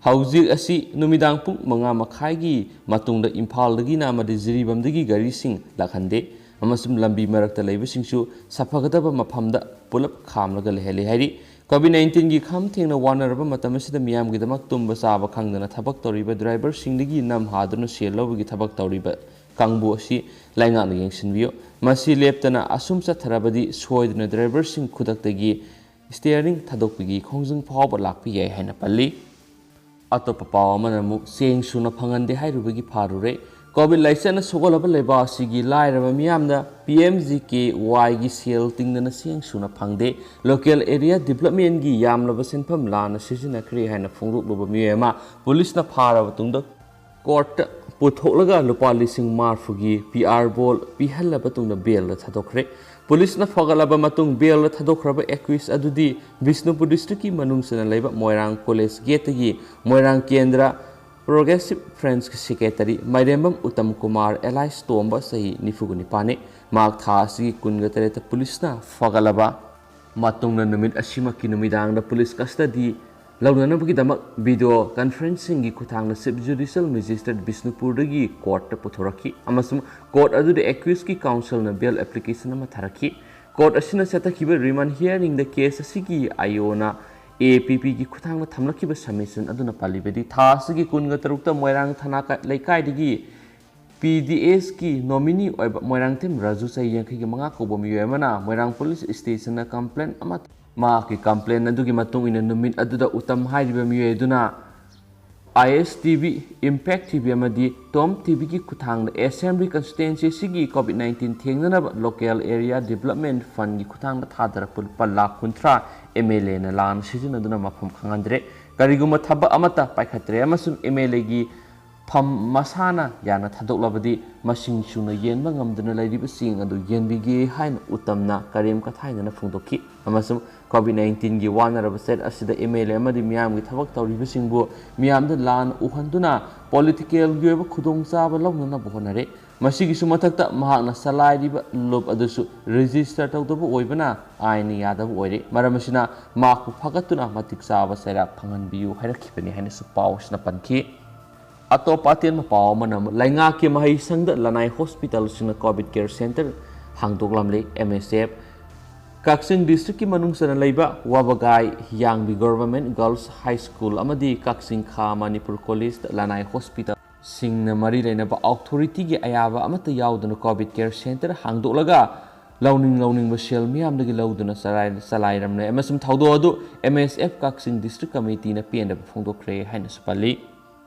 ꯍꯧꯖꯤꯛ ꯑꯁꯤ ꯅꯨꯃꯤꯗꯥꯡ ꯄꯨꯡ ꯃꯉꯥ ꯃꯈꯥꯏꯒꯤ ꯃꯇꯨꯡꯗ ꯏꯝꯐꯥꯜꯗꯒꯤꯅ ꯑꯃꯗꯤ ꯖꯤꯔꯤꯕꯥꯝꯗꯒꯤ ꯒꯥꯔꯤꯁꯤꯡ ꯂꯥꯛꯍꯟꯗꯦ꯫ ꯑꯃꯁꯨꯡ ꯂꯝꯕꯤ ꯃꯔꯛꯇ ꯂꯩꯕꯁꯤꯡꯁꯨ ꯁꯥꯐꯒꯗꯕ ꯃꯐꯝꯗ ꯄꯨꯂꯞ ꯈꯥꯝꯂꯒ ꯂꯩꯍꯜꯂꯤ ꯍꯥꯏꯔꯤ꯫ COVID nineteenꯒꯤ ꯈꯝ ꯊꯦꯡꯅ ꯋꯥꯅꯔꯕ ꯃꯇꯝ ꯑꯁꯤꯗ ꯃꯤꯌꯥꯝꯒꯤꯗꯃꯛ ꯇꯨꯝꯕ ꯆꯥꯕ ꯈꯪꯗꯅ ꯊꯕꯛ ꯇꯧꯔꯤꯕ driverꯁꯤꯡꯗꯒꯤ ꯅꯝ ꯍꯥꯗꯨꯅ ꯁꯦꯜ ꯂꯧꯕꯒꯤ ꯊꯕꯛ ꯇꯧꯔꯤꯕ ꯀꯥꯡꯕꯨ ꯑꯁꯤ ꯂꯩꯉꯥꯛꯅ ꯌꯦꯡꯁꯤꯟꯕꯤꯌꯨ꯫ ꯃꯁꯤ ꯂꯦꯞꯇꯅ ꯑꯁꯨꯝ ꯆꯠꯊꯔꯕꯗꯤ ꯁꯣꯏꯗꯅ driverꯁꯤꯡ ꯈꯨꯗꯛꯇꯒꯤ steering ꯊꯥꯗꯣꯛꯄꯒꯤ ꯈꯣꯡꯖꯪ ꯐꯥꯎꯕ ꯂꯥꯛꯄ ꯌꯥꯏ ꯍꯥꯏꯅ ꯄꯜꯂꯤ꯫ ꯑꯇꯣꯞꯄ ꯄꯥꯎ ꯑꯃꯅ ꯑꯃꯨꯛ ꯆꯦꯡ ꯁꯨꯅ ꯐꯪꯍꯟꯗꯦ ꯍꯥꯏꯔꯨꯕꯒꯤ ꯐꯥꯔꯨꯔꯦ꯫ ꯀꯣꯚꯤꯗ ꯂꯥꯏꯆꯠꯅ ꯁꯣꯛꯍꯜꯂꯕ ꯂꯩꯕꯥꯛ ꯑꯁꯤꯒꯤ ꯂꯥꯏꯔꯕ ꯃꯤꯌꯥꯝꯅ ꯄꯤ ꯑꯦꯝ ꯖꯤ ꯀꯦ ꯋꯥꯏꯒꯤ ꯁꯦꯜ ꯇꯤꯡꯗꯅ ꯁꯦꯡ ꯁꯨꯅ ꯐꯪꯗꯦ꯫ ꯂꯣꯀꯦꯜ ꯑꯦꯔꯤꯌꯥ ꯗꯤꯕꯂꯞꯃꯦꯟꯒꯤ ꯌꯥꯝꯂꯕ ꯁꯦꯟꯐꯝ ꯂꯥꯟꯅ ꯁꯤꯖꯤꯟꯅꯈ꯭ꯔꯦ ꯍꯥꯏꯅ ꯐꯣꯡꯗꯣꯛꯂꯨꯕ ꯃꯤꯑꯣꯏ ꯑꯃ ꯄꯨꯂꯤꯁꯅ ꯐꯥꯔꯕ ꯇꯨꯡꯗ ꯀꯣꯔꯠꯇ ꯄꯨꯊꯣꯛꯂꯒ ꯂꯨꯄꯥ ꯂꯤꯁꯤꯡ ꯃꯔꯤꯐꯨꯒꯤ ꯄꯤ ꯑꯥꯔ ꯕꯣꯟ ꯄꯤꯍꯜꯂꯕ ꯇꯨꯡꯗ ꯕꯦꯜꯗ ꯊꯥꯗꯣꯛꯈ꯭ꯔꯦ꯫ ꯄꯨꯂꯤꯁꯅ ꯐꯒꯠꯂꯕ ꯃꯇꯨꯡ ꯕꯦꯜꯗ ꯊꯥꯗꯣꯛꯈ꯭ꯔꯕ ꯑꯦꯀ꯭ꯌꯨꯁ ꯑꯗꯨꯗꯤ ꯕꯤꯁꯅꯨꯄꯨꯔ ꯗꯤꯁꯇ꯭ꯔꯤꯛꯀꯤ ꯃꯅꯨꯡ ꯆꯟꯅ ꯂꯩꯕ ꯃꯣꯏꯔꯥꯡ ꯀꯣꯂꯦꯖ ꯒꯦꯠꯇꯒꯤ ꯃꯣꯏꯔꯥꯡ ꯀꯦꯟꯗ꯭ꯔ progressive ꯐ꯭ꯔꯟꯁꯀꯤ secretary ꯃꯥꯏꯔꯦꯝꯕꯝ Uttam Kumar alias ꯇꯣꯝꯕ ꯆꯍꯤ ꯅꯤꯐꯨꯒ ꯅꯤꯄꯥꯟꯅꯤ꯫ ꯃꯍꯥꯛ ꯊꯥ ꯑꯁꯤꯒꯤ ꯀꯨꯟꯒ ꯇꯔꯦꯠꯇ ꯄꯨꯂꯤꯁꯅ ꯐꯒꯠꯂꯕ ꯃꯇꯨꯡꯗ ꯅꯨꯃꯤꯠ ꯑꯁꯤꯃꯛꯀꯤ ꯅꯨꯃꯤꯗꯥꯡꯗ ꯄꯨꯂꯤꯁ ꯀꯁꯇꯗꯤ ꯂꯧꯅꯅꯕꯒꯤꯗꯃꯛ ꯚꯤꯗꯤꯑꯣ ꯀꯟꯐꯔꯦꯟꯁꯤꯡꯒꯤ ꯈꯨꯠꯊꯥꯡꯗ ꯆꯤꯐ ꯖꯨꯗꯤꯁꯤꯌꯦꯜ ꯃꯦꯖꯤꯁꯇ꯭ꯔꯦꯠ ꯕꯤꯁꯅꯨꯄꯨꯔꯗꯒꯤ ꯀꯣꯔꯠꯇ ꯄꯨꯊꯣꯔꯛꯈꯤ ꯑꯃꯁꯨꯡ ꯀꯣꯔꯠ ꯑꯗꯨꯗ ꯑꯦꯀ꯭ꯌꯨꯁꯀꯤ ꯀꯥꯎꯟꯁꯤꯜꯅ ꯕꯦꯜ ꯑꯦꯄ꯭ꯂꯤꯀꯦꯁꯟ ꯑꯃ ꯊꯥꯔꯛꯈꯤ꯫ ꯀꯣꯔꯠ ꯑꯁꯤꯅ ꯆꯠꯊꯈꯤꯕ ꯔꯤꯃꯥꯟ ꯍꯤꯌꯥꯔꯤꯡꯗ ꯀꯦꯁ ꯑꯁꯤꯒꯤ ꯑꯥꯏ ꯑꯣꯅ ꯑꯦ ꯄꯤ ꯄꯤꯒꯤ ꯈꯨꯠꯊꯥꯡꯗ ꯊꯝꯂꯛꯈꯤꯕ ꯁꯕꯃꯤꯁꯟ ꯑꯗꯨꯅ ꯄꯜꯂꯤꯕꯗꯤ ꯊꯥ ꯑꯁꯤꯒꯤ ꯀꯨꯟꯒ ꯇꯔꯨꯛꯇ ꯃꯣꯏꯔꯥꯡ ꯊꯅꯥ ꯀ-, ꯂꯩꯀꯥꯏꯗꯒꯤ ꯄꯤ ꯗꯤ ꯑꯦꯁꯀꯤ ꯅꯣꯃꯤꯅꯤ ꯑꯣꯏꯕ ꯃꯣꯏꯔꯥꯡꯊꯦꯝ ꯔꯥꯖꯨ ꯆꯍꯤ ꯌꯥꯡꯈꯩꯒ ꯃꯉꯥ ꯀꯧꯕ ꯃꯤꯑꯣꯏ ꯑꯃꯅ ꯃꯣꯏꯔꯥꯡ ꯄꯨꯂꯤꯁ ꯁ꯭ꯇꯦꯁꯟꯗ ꯀꯝꯄ꯭ꯂꯦꯟ ꯑꯃ, ꯃꯍꯥꯛꯀꯤ ꯀꯝꯄ꯭ꯂꯦꯟ ꯑꯗꯨꯒꯤ ꯃꯇꯨꯡ ꯏꯟꯅ ꯅꯨꯃꯤꯠ ꯑꯗꯨꯗ ꯎꯇꯝ ꯍꯥꯏꯔꯤꯕ ꯃꯤꯑꯣꯏ ꯑꯗꯨꯅ I S T V, impact T V ꯑꯃꯗꯤ ꯇꯣꯝ ꯇꯤ ꯚꯤꯒꯤ ꯈꯨꯠꯊꯥꯡꯗ ꯑꯦꯁꯦꯝꯕ꯭ꯂꯤ ꯀꯟꯁꯇꯤꯇ꯭ꯋꯦꯟꯁꯤ ꯑꯁꯤꯒꯤ ꯀꯣꯚꯤꯗ ꯅꯥꯏꯟꯇꯤꯟ ꯊꯦꯡꯅꯅꯕ ꯂꯣꯀꯦꯜ ꯑꯦꯔꯤꯌꯥ ꯗꯤꯕꯂꯞꯃꯦꯟ ꯐꯟꯒꯤ ꯈꯨꯠꯊꯥꯡꯗ ꯊꯥꯗꯔꯛꯄ ꯂꯨꯄꯥ ꯂꯥꯈ ꯀꯨꯟꯊ꯭ꯔꯥ ꯑꯦꯝ ꯑꯦꯜ ꯑꯦꯅ ꯂꯥꯟꯅ ꯁꯤꯖꯤꯟꯅꯗꯨꯅ ꯃꯐꯝ ꯈꯪꯍꯟꯗ꯭ꯔꯦ꯫ ꯀꯔꯤꯒꯨꯝꯕ ꯊꯕꯛ ꯑꯃꯠꯇ ꯄꯥꯏꯈꯠꯇ꯭ꯔꯦ ꯑꯃꯁꯨꯡ ꯑꯦꯝ ꯑꯦꯜ ꯑꯦꯒꯤ ꯐꯝ ꯃꯁꯥꯅ ꯌꯥꯅ ꯊꯥꯗꯣꯛꯂꯕꯗꯤ ꯃꯁꯤꯡ ꯁꯨꯅ ꯌꯦꯟꯕ ꯉꯝꯗꯨꯅ ꯂꯩꯔꯤꯕꯁꯤꯡ ꯑꯗꯨ ꯌꯦꯟꯕꯤꯒꯦ ꯍꯥꯏꯅ ꯎꯇꯝꯅ ꯀꯔꯦꯝ ꯀꯊꯥꯏꯅꯅ ꯐꯣꯡꯗꯣꯛꯈꯤ ꯑꯃꯁꯨꯡ ꯀꯣꯚꯤꯗ ꯅꯥꯏꯟꯇꯤꯟꯒꯤ ꯋꯥꯅꯔꯕ ꯁ꯭ꯇꯦꯠ ꯑꯁꯤꯗ ꯑꯦꯝ ꯑꯦꯜ ꯑꯦ ꯑꯃꯗꯤ ꯃꯤꯌꯥꯝꯒꯤ ꯊꯕꯛ ꯇꯧꯔꯤꯕꯁꯤꯡꯕꯨ ꯃꯤꯌꯥꯝꯗ ꯂꯥꯟꯅ ꯎꯍꯟꯗꯨꯅ ꯄꯣꯂꯤꯇꯤꯀꯦꯜꯒꯤ ꯑꯣꯏꯕ ꯈꯨꯗꯣꯡꯆꯥꯕ ꯂꯧꯅꯅꯕ ꯍꯣꯠꯅꯔꯦ꯫ ꯃꯁꯤꯒꯤꯁꯨ ꯃꯊꯛꯇ ꯃꯍꯥꯛꯅ ꯆꯂꯥꯏꯔꯤꯕ ꯂꯨꯞ ꯑꯗꯨꯁꯨ ꯔꯦꯖꯤꯁꯇꯔ ꯇꯧꯗꯕ ꯑꯣꯏꯕꯅ ꯑꯥꯏꯟꯅ ꯌꯥꯗꯕ ꯑꯣꯏꯔꯦ꯫ ꯃꯔꯝ ꯑꯁꯤꯅ ꯃꯍꯥꯛꯄꯨ ꯐꯒꯠꯇꯨꯅ ꯃꯇꯤꯛ ꯆꯥꯕ ꯆꯩꯔꯥꯛ ꯐꯪꯍꯟꯕꯤꯌꯨ ꯍꯥꯏꯔꯛꯈꯤꯕꯅꯤ ꯍꯥꯏꯅꯁꯨ ꯄꯥꯎ ꯑꯁꯤꯅ ꯄꯟꯈꯤ꯫ ꯑꯇꯣꯞꯄ ꯑꯇꯦꯟꯕ ꯄꯥꯎ ꯑꯃꯅ ꯑꯃꯨꯛ ꯂꯩꯉꯥꯛꯀꯤ ꯃꯍꯩꯁꯪꯗ ꯂꯅꯥꯏ ꯍꯣꯁꯄꯤꯇꯥꯜꯁꯤꯡꯅ ꯀꯣꯚꯤꯗ ꯀꯦꯌꯔ ꯁꯦꯟꯇꯔ ꯍꯥꯡꯗꯣꯛꯂꯝꯂꯦ꯫ ꯑꯦꯝ ꯑꯦꯁ ꯑꯦꯐ ꯀꯛꯆꯤꯡ ꯗꯤꯁꯇ꯭ꯔꯤꯛꯀꯤ ꯃꯅꯨꯡ ꯆꯟꯅ ꯂꯩꯕ ꯋꯥꯕꯒꯥꯏ ꯍꯤꯌꯥꯡꯕꯤ ꯒꯣꯚꯔꯟꯃꯦꯟꯠ ꯒꯔꯜꯁ ꯍꯥꯏ ꯁ꯭ꯀꯨꯜ ꯑꯃꯗꯤ ꯀꯛꯆꯤꯡ ꯈꯥ ꯃꯅꯤꯄꯨꯔ ꯀꯣꯂꯦꯖꯇ ꯂꯅꯥꯏ ꯍꯣꯁꯄꯤꯇꯥꯜꯁꯤꯡꯅ ꯃꯔꯤ ꯂꯩꯅꯕ ꯑꯣꯊꯣꯔꯤꯇꯤꯒꯤ ꯑꯌꯥꯕ ꯑꯃꯠꯇ ꯌꯥꯎꯗꯅ ꯀꯣꯚꯤꯗ ꯀꯦꯌꯔ ꯁꯦꯟꯇꯔ ꯍꯥꯡꯗꯣꯛꯂꯒ ꯂꯧꯅꯤꯡ ꯂꯧꯅꯤꯡꯕ ꯁꯦꯜ ꯃꯤꯌꯥꯝꯗꯒꯤ ꯂꯧꯗꯨꯅ ꯆꯂꯥꯏ-, ꯆꯂꯥꯏꯔꯝꯂꯦ ꯑꯃꯁꯨꯡ ꯊꯧꯗꯣꯛ ꯑꯗꯨ ꯑꯦꯝ ꯑꯦꯁ ꯑꯦꯐ ꯀꯛꯆꯤꯡ ꯗꯤꯁꯇ꯭ꯔꯤꯛ ꯀꯃꯤꯇꯤꯅ ꯄꯦꯟꯗꯕ ꯐꯣꯡꯗꯣꯛꯈ꯭ꯔꯦ ꯍꯥꯏꯅꯁꯨ ꯄꯜꯂꯤ꯫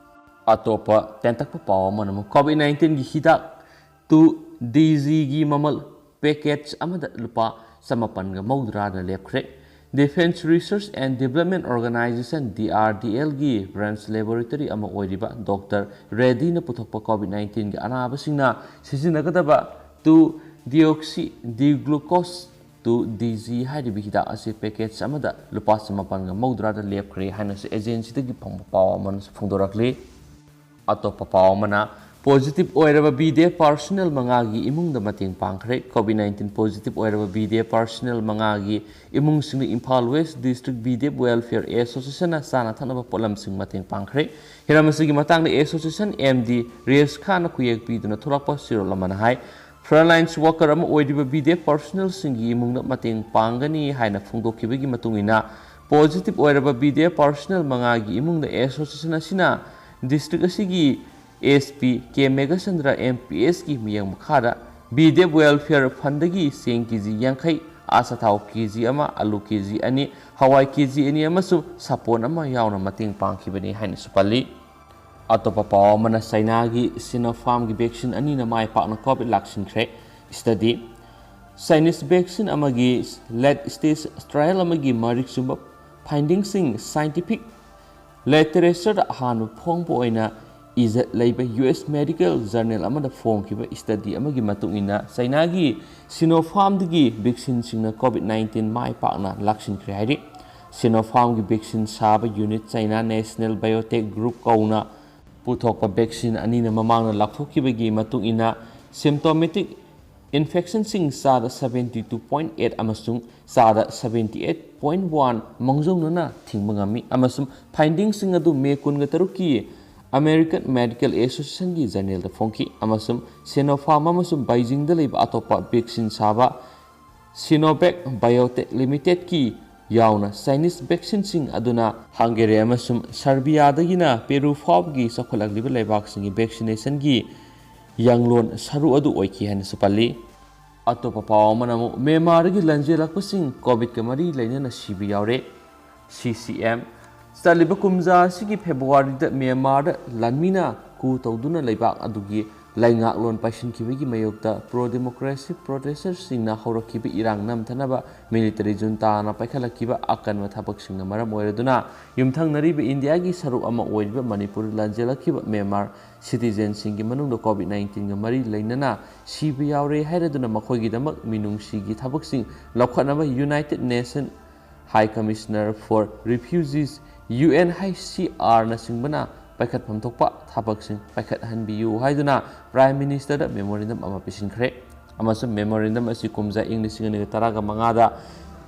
ꯑꯇꯣꯞꯄ ꯇꯦꯟꯇꯛꯄ ꯄꯥꯎ ꯑꯃꯅ ꯑꯃꯨꯛ COVID nineteen ꯒꯤ ꯍꯤꯗꯥꯛ two D G ꯒꯤ ꯃꯃꯜ package ꯑꯃꯗ ꯂꯨꯄꯥ ꯆꯃꯥꯄꯟꯒ ꯃꯧꯗ꯭ꯔꯥꯗ ꯂꯦꯞꯈ꯭ꯔꯦ꯫ Defense Research and Development Organization, D R D L ꯒꯤ branch laboratory ꯑꯃ ꯑꯣꯏꯔꯤꯕ Doctor Reddy ꯅ ꯄꯨꯊꯣꯛꯄ COVID nineteen ꯒꯤ ꯑꯅꯥꯕꯁꯤꯡꯅ ꯁꯤꯖꯤꯟꯅꯒꯗꯕ two deoxy D glucose two D G ꯍꯥꯏꯔꯤꯕ ꯍꯤꯗꯥꯛ ꯑꯁꯤ package ꯑꯃꯗ ꯂꯨꯄꯥ ꯆꯃꯥꯄꯟꯒ ꯃꯧꯗ꯭ꯔꯥꯗ ꯂꯦꯞꯈ꯭ꯔꯦ ꯍꯥꯏꯅꯁꯨ agency ꯗꯒꯤ ꯐꯪꯕ ꯄꯥꯎ ꯑꯃꯅꯁꯨ ꯐꯣꯡꯗꯣꯔꯛꯂꯤ꯫ ꯑꯇꯣꯞꯄ ꯄꯥꯎ ꯑꯃꯅ, positive ꯑꯣꯏꯔꯕ B D F personnel ꯃꯉꯥꯒꯤ ꯏꯃꯨꯡꯗ ꯃꯇꯦꯡ ꯄꯥꯡꯈ꯭ꯔꯦ꯫ COVID nineteen positive ꯑꯣꯏꯔꯕ B D F personnel ꯃꯉꯥꯒꯤ ꯏꯃꯨꯡꯁꯤꯡꯅ Imphal West District B D F Welfare Association ꯅ ꯆꯥꯅ ꯊꯛꯅꯕ ꯄꯣꯠꯂꯝꯁꯤꯡ ꯃꯇꯦꯡ ꯄꯥꯡꯈ꯭ꯔꯦ꯫ ꯍꯤꯔꯝ ꯑꯁꯤꯒꯤ ꯃꯇꯥꯡꯗ association M D ꯔꯦꯁ ꯈꯥꯟꯅ ꯈꯨꯌꯦꯛ ꯄꯤꯗꯨꯅ ꯊꯣꯛꯂꯛꯄ ꯆꯦꯔꯣꯜ ꯑꯃꯅ ꯍꯥꯏ, frontline worker ꯑꯃ ꯑꯣꯏꯔꯤꯕ B D F personnel ꯁꯤꯡꯒꯤ ꯏꯃꯨꯡꯗ ꯃꯇꯦꯡ ꯄꯥꯡꯒꯅꯤ ꯍꯥꯏꯅ ꯐꯣꯡꯗꯣꯛꯈꯤꯕꯒꯤ ꯃꯇꯨꯡ ꯏꯟꯅ, positive ꯑꯣꯏꯔꯕ B D F personnel ꯃꯉꯥꯒꯤ ꯏꯃꯨꯡꯗ association ꯑꯁꯤꯅ district ꯑꯁꯤꯒꯤ S P K Meghachandra M P S ꯀꯤ ꯃꯤꯠꯌꯦꯡ ꯃꯈꯥꯗ B D F Welfare Fund ꯗꯒꯤ ꯆꯦꯡ KG ꯌꯥꯡꯈꯩ, ꯑꯆꯥꯊꯥꯎ KG ꯑꯃ, ꯑꯂꯨ KG ꯑꯅꯤ, ꯍꯋꯥꯏ KG ꯑꯅꯤ ꯑꯃꯁꯨꯡ ꯁꯥꯄꯣꯟ ꯑꯃ ꯌꯥꯎꯅ ꯃꯇꯦꯡ ꯄꯥꯡꯈꯤꯕꯅꯤ ꯍꯥꯏꯅꯁꯨ ꯄꯜꯂꯤ꯫ ꯑꯇꯣꯞꯄ ꯄꯥꯎ ꯑꯃꯅ, ꯆꯩꯅꯥꯒꯤ Sinopharm ꯒꯤ vaccine ꯑꯅꯤꯅ ꯃꯥꯏ ꯄꯥꯛꯅ COVID ꯂꯥꯛꯁꯤꯟꯈ꯭ꯔꯦ꯫ Study, Chinese vaccine ꯑꯃꯒꯤ late stage trial ꯑꯃꯒꯤ ꯃꯔꯤꯛ ꯆꯨꯝꯕ finding ꯁꯤꯡ scientific literature ꯗ ꯑꯍꯥꯟꯕ ꯐꯣꯡꯕ ꯑꯣꯏꯅ ꯏꯖꯠ ꯂꯩꯕ U S medical journal ꯑꯃꯗ ꯐꯣꯡꯈꯤꯕ study ꯑꯃꯒꯤ ꯃꯇꯨꯡ ꯏꯟꯅ, ꯆꯩꯅꯥꯒꯤ Sinopharm ꯗꯒꯤ vaccine ꯁꯤꯡꯅ COVID nineteen ꯃꯥꯏ ꯄꯥꯛꯅ ꯂꯥꯛꯁꯤꯟꯈ꯭ꯔꯦ ꯍꯥꯏꯔꯤ꯫ Sinopharm ꯒꯤ vaccine ꯁꯥꯕ unit China National Biotech Group ꯀꯧꯅ ꯄꯨꯊꯣꯛꯄ vaccine ꯑꯅꯤꯅ ꯃꯃꯥꯡꯗ ꯂꯥꯎꯊꯣꯛꯈꯤꯕꯒꯤ ꯃꯇꯨꯡ ꯏꯟꯅ, symptomatic infection ꯁꯤꯡ ꯆꯥꯗ seventy two point eight ꯑꯃꯁꯨꯡ ꯆꯥꯗ seventy eight point one ꯃꯥꯡꯖꯧꯅꯅ ꯊꯤꯡꯕ ꯉꯝꯃꯤ, ꯑꯃꯁꯨꯡ finding ꯁꯤꯡ ꯑꯗꯨ May ꯀꯨꯟꯒ ꯇꯔꯨꯛꯀꯤ American Medical Association ꯒꯤ journal ꯗ ꯐꯣꯡꯈꯤ, ꯑꯃꯁꯨꯡ Sinopharm ꯑꯃꯁꯨꯡ Beijing ꯗ ꯂꯩꯕ ꯑꯇꯣꯞꯄ vaccine ꯁꯥꯕ Sinovac Biotech Limited ꯀꯤ ꯌꯥꯎꯅ Chinese vaccine ꯁꯤꯡ ꯑꯗꯨꯅ Hungary ꯑꯃꯁꯨꯡ Serbia ꯗꯒꯤꯅ Peru ꯐꯥꯎꯕꯒꯤ ꯆꯥꯎꯈꯠꯂꯛꯂꯤꯕ ꯂꯩꯕꯥꯛꯁꯤꯡꯒꯤ vaccination ꯒꯤ ꯌꯥꯡꯂꯣꯟ ꯁꯔꯨꯛ ꯑꯗꯨ ꯑꯣꯏꯈꯤ ꯍꯥꯏꯅꯁꯨ ꯄꯜꯂꯤ꯫ ꯑꯇꯣꯞꯄ ꯄꯥꯎ ꯑꯃꯅ ꯑꯃꯨꯛ, Myanmar ꯗꯒꯤ ꯂꯥꯟꯖꯦꯜꯂꯛꯄꯁꯤꯡ COVID ꯀ ꯃꯔꯤ ꯂꯩꯅꯅ ꯁꯤꯕ ꯌꯥꯎꯔꯦ꯫ C C M, ꯆꯠꯂꯤꯕ ꯀꯨꯝꯖꯥ ꯑꯁꯤꯒꯤ ꯐꯦꯕ꯭ꯔꯨꯋꯥꯔꯤꯗ ꯃ꯭ꯌꯥꯟꯃꯥꯔꯗ ꯂꯥꯟꯃꯤꯅ coup ꯇꯧꯗꯨꯅ ꯂꯩꯕꯥꯛ ꯑꯗꯨꯒꯤ ꯂꯩꯉꯥꯛꯂꯣꯟ ꯄꯥꯏꯁꯤꯟꯈꯤꯕꯒꯤ ꯃꯥꯌꯣꯛꯇ pro democracy protesters ꯁꯤꯡꯅ ꯍꯧꯔꯛꯈꯤꯕ ꯏꯔꯥꯡ ꯅꯝꯊꯅꯕ military junta ꯅ ꯄꯥꯏꯈꯠꯂꯛꯈꯤꯕ ꯑꯀꯟꯕ ꯊꯕꯛꯁꯤꯡꯅ ꯃꯔꯝ ꯑꯣꯏꯔꯗꯨꯅ, ꯌꯨꯝꯊꯪꯅꯔꯤꯕ ꯏꯟꯗꯤꯌꯥꯒꯤ ꯁꯔꯨꯛ ꯑꯃ ꯑꯣꯏꯔꯤꯕ ꯃꯅꯤꯄꯨꯔꯗ ꯂꯥꯟꯖꯦꯜꯂꯛꯈꯤꯕ ꯃ꯭ꯌꯥꯟꯃꯥꯔ citizen ꯁꯤꯡꯒꯤ ꯃꯅꯨꯡꯗ COVID nineteen ꯒ ꯃꯔꯤ ꯂꯩꯅꯅ ꯁꯤꯕ ꯌꯥꯎꯔꯦ ꯍꯥꯏꯔꯗꯨꯅ ꯃꯈꯣꯏꯒꯤꯗꯃꯛ ꯃꯤꯅꯨꯡꯁꯤꯒꯤ ꯊꯕꯛꯁꯤꯡ ꯂꯧꯈꯠꯅꯕ United Nations High Commissioner for Refugees, U N H C R ꯅꯆꯤꯡꯕꯅ ꯄꯥꯏꯈꯠꯐꯝ ꯊꯣꯛꯄ ꯊꯕꯛꯁꯤꯡ ꯄꯥꯏꯈꯠꯍꯟꯕꯤꯌꯨ ꯍꯥꯏꯗꯨꯅ Prime Minister ꯗ memorandum ꯑꯃ ꯄꯤꯁꯤꯟꯈ꯭ꯔꯦ꯫ ꯑꯃꯁꯨꯡ memorandum ꯑꯁꯤ ꯀꯨꯝꯖꯥ ꯏꯪ ꯂꯤꯁꯤꯡ ꯑꯅꯤꯒ ꯇꯔꯥꯒ ꯃꯉꯥꯗ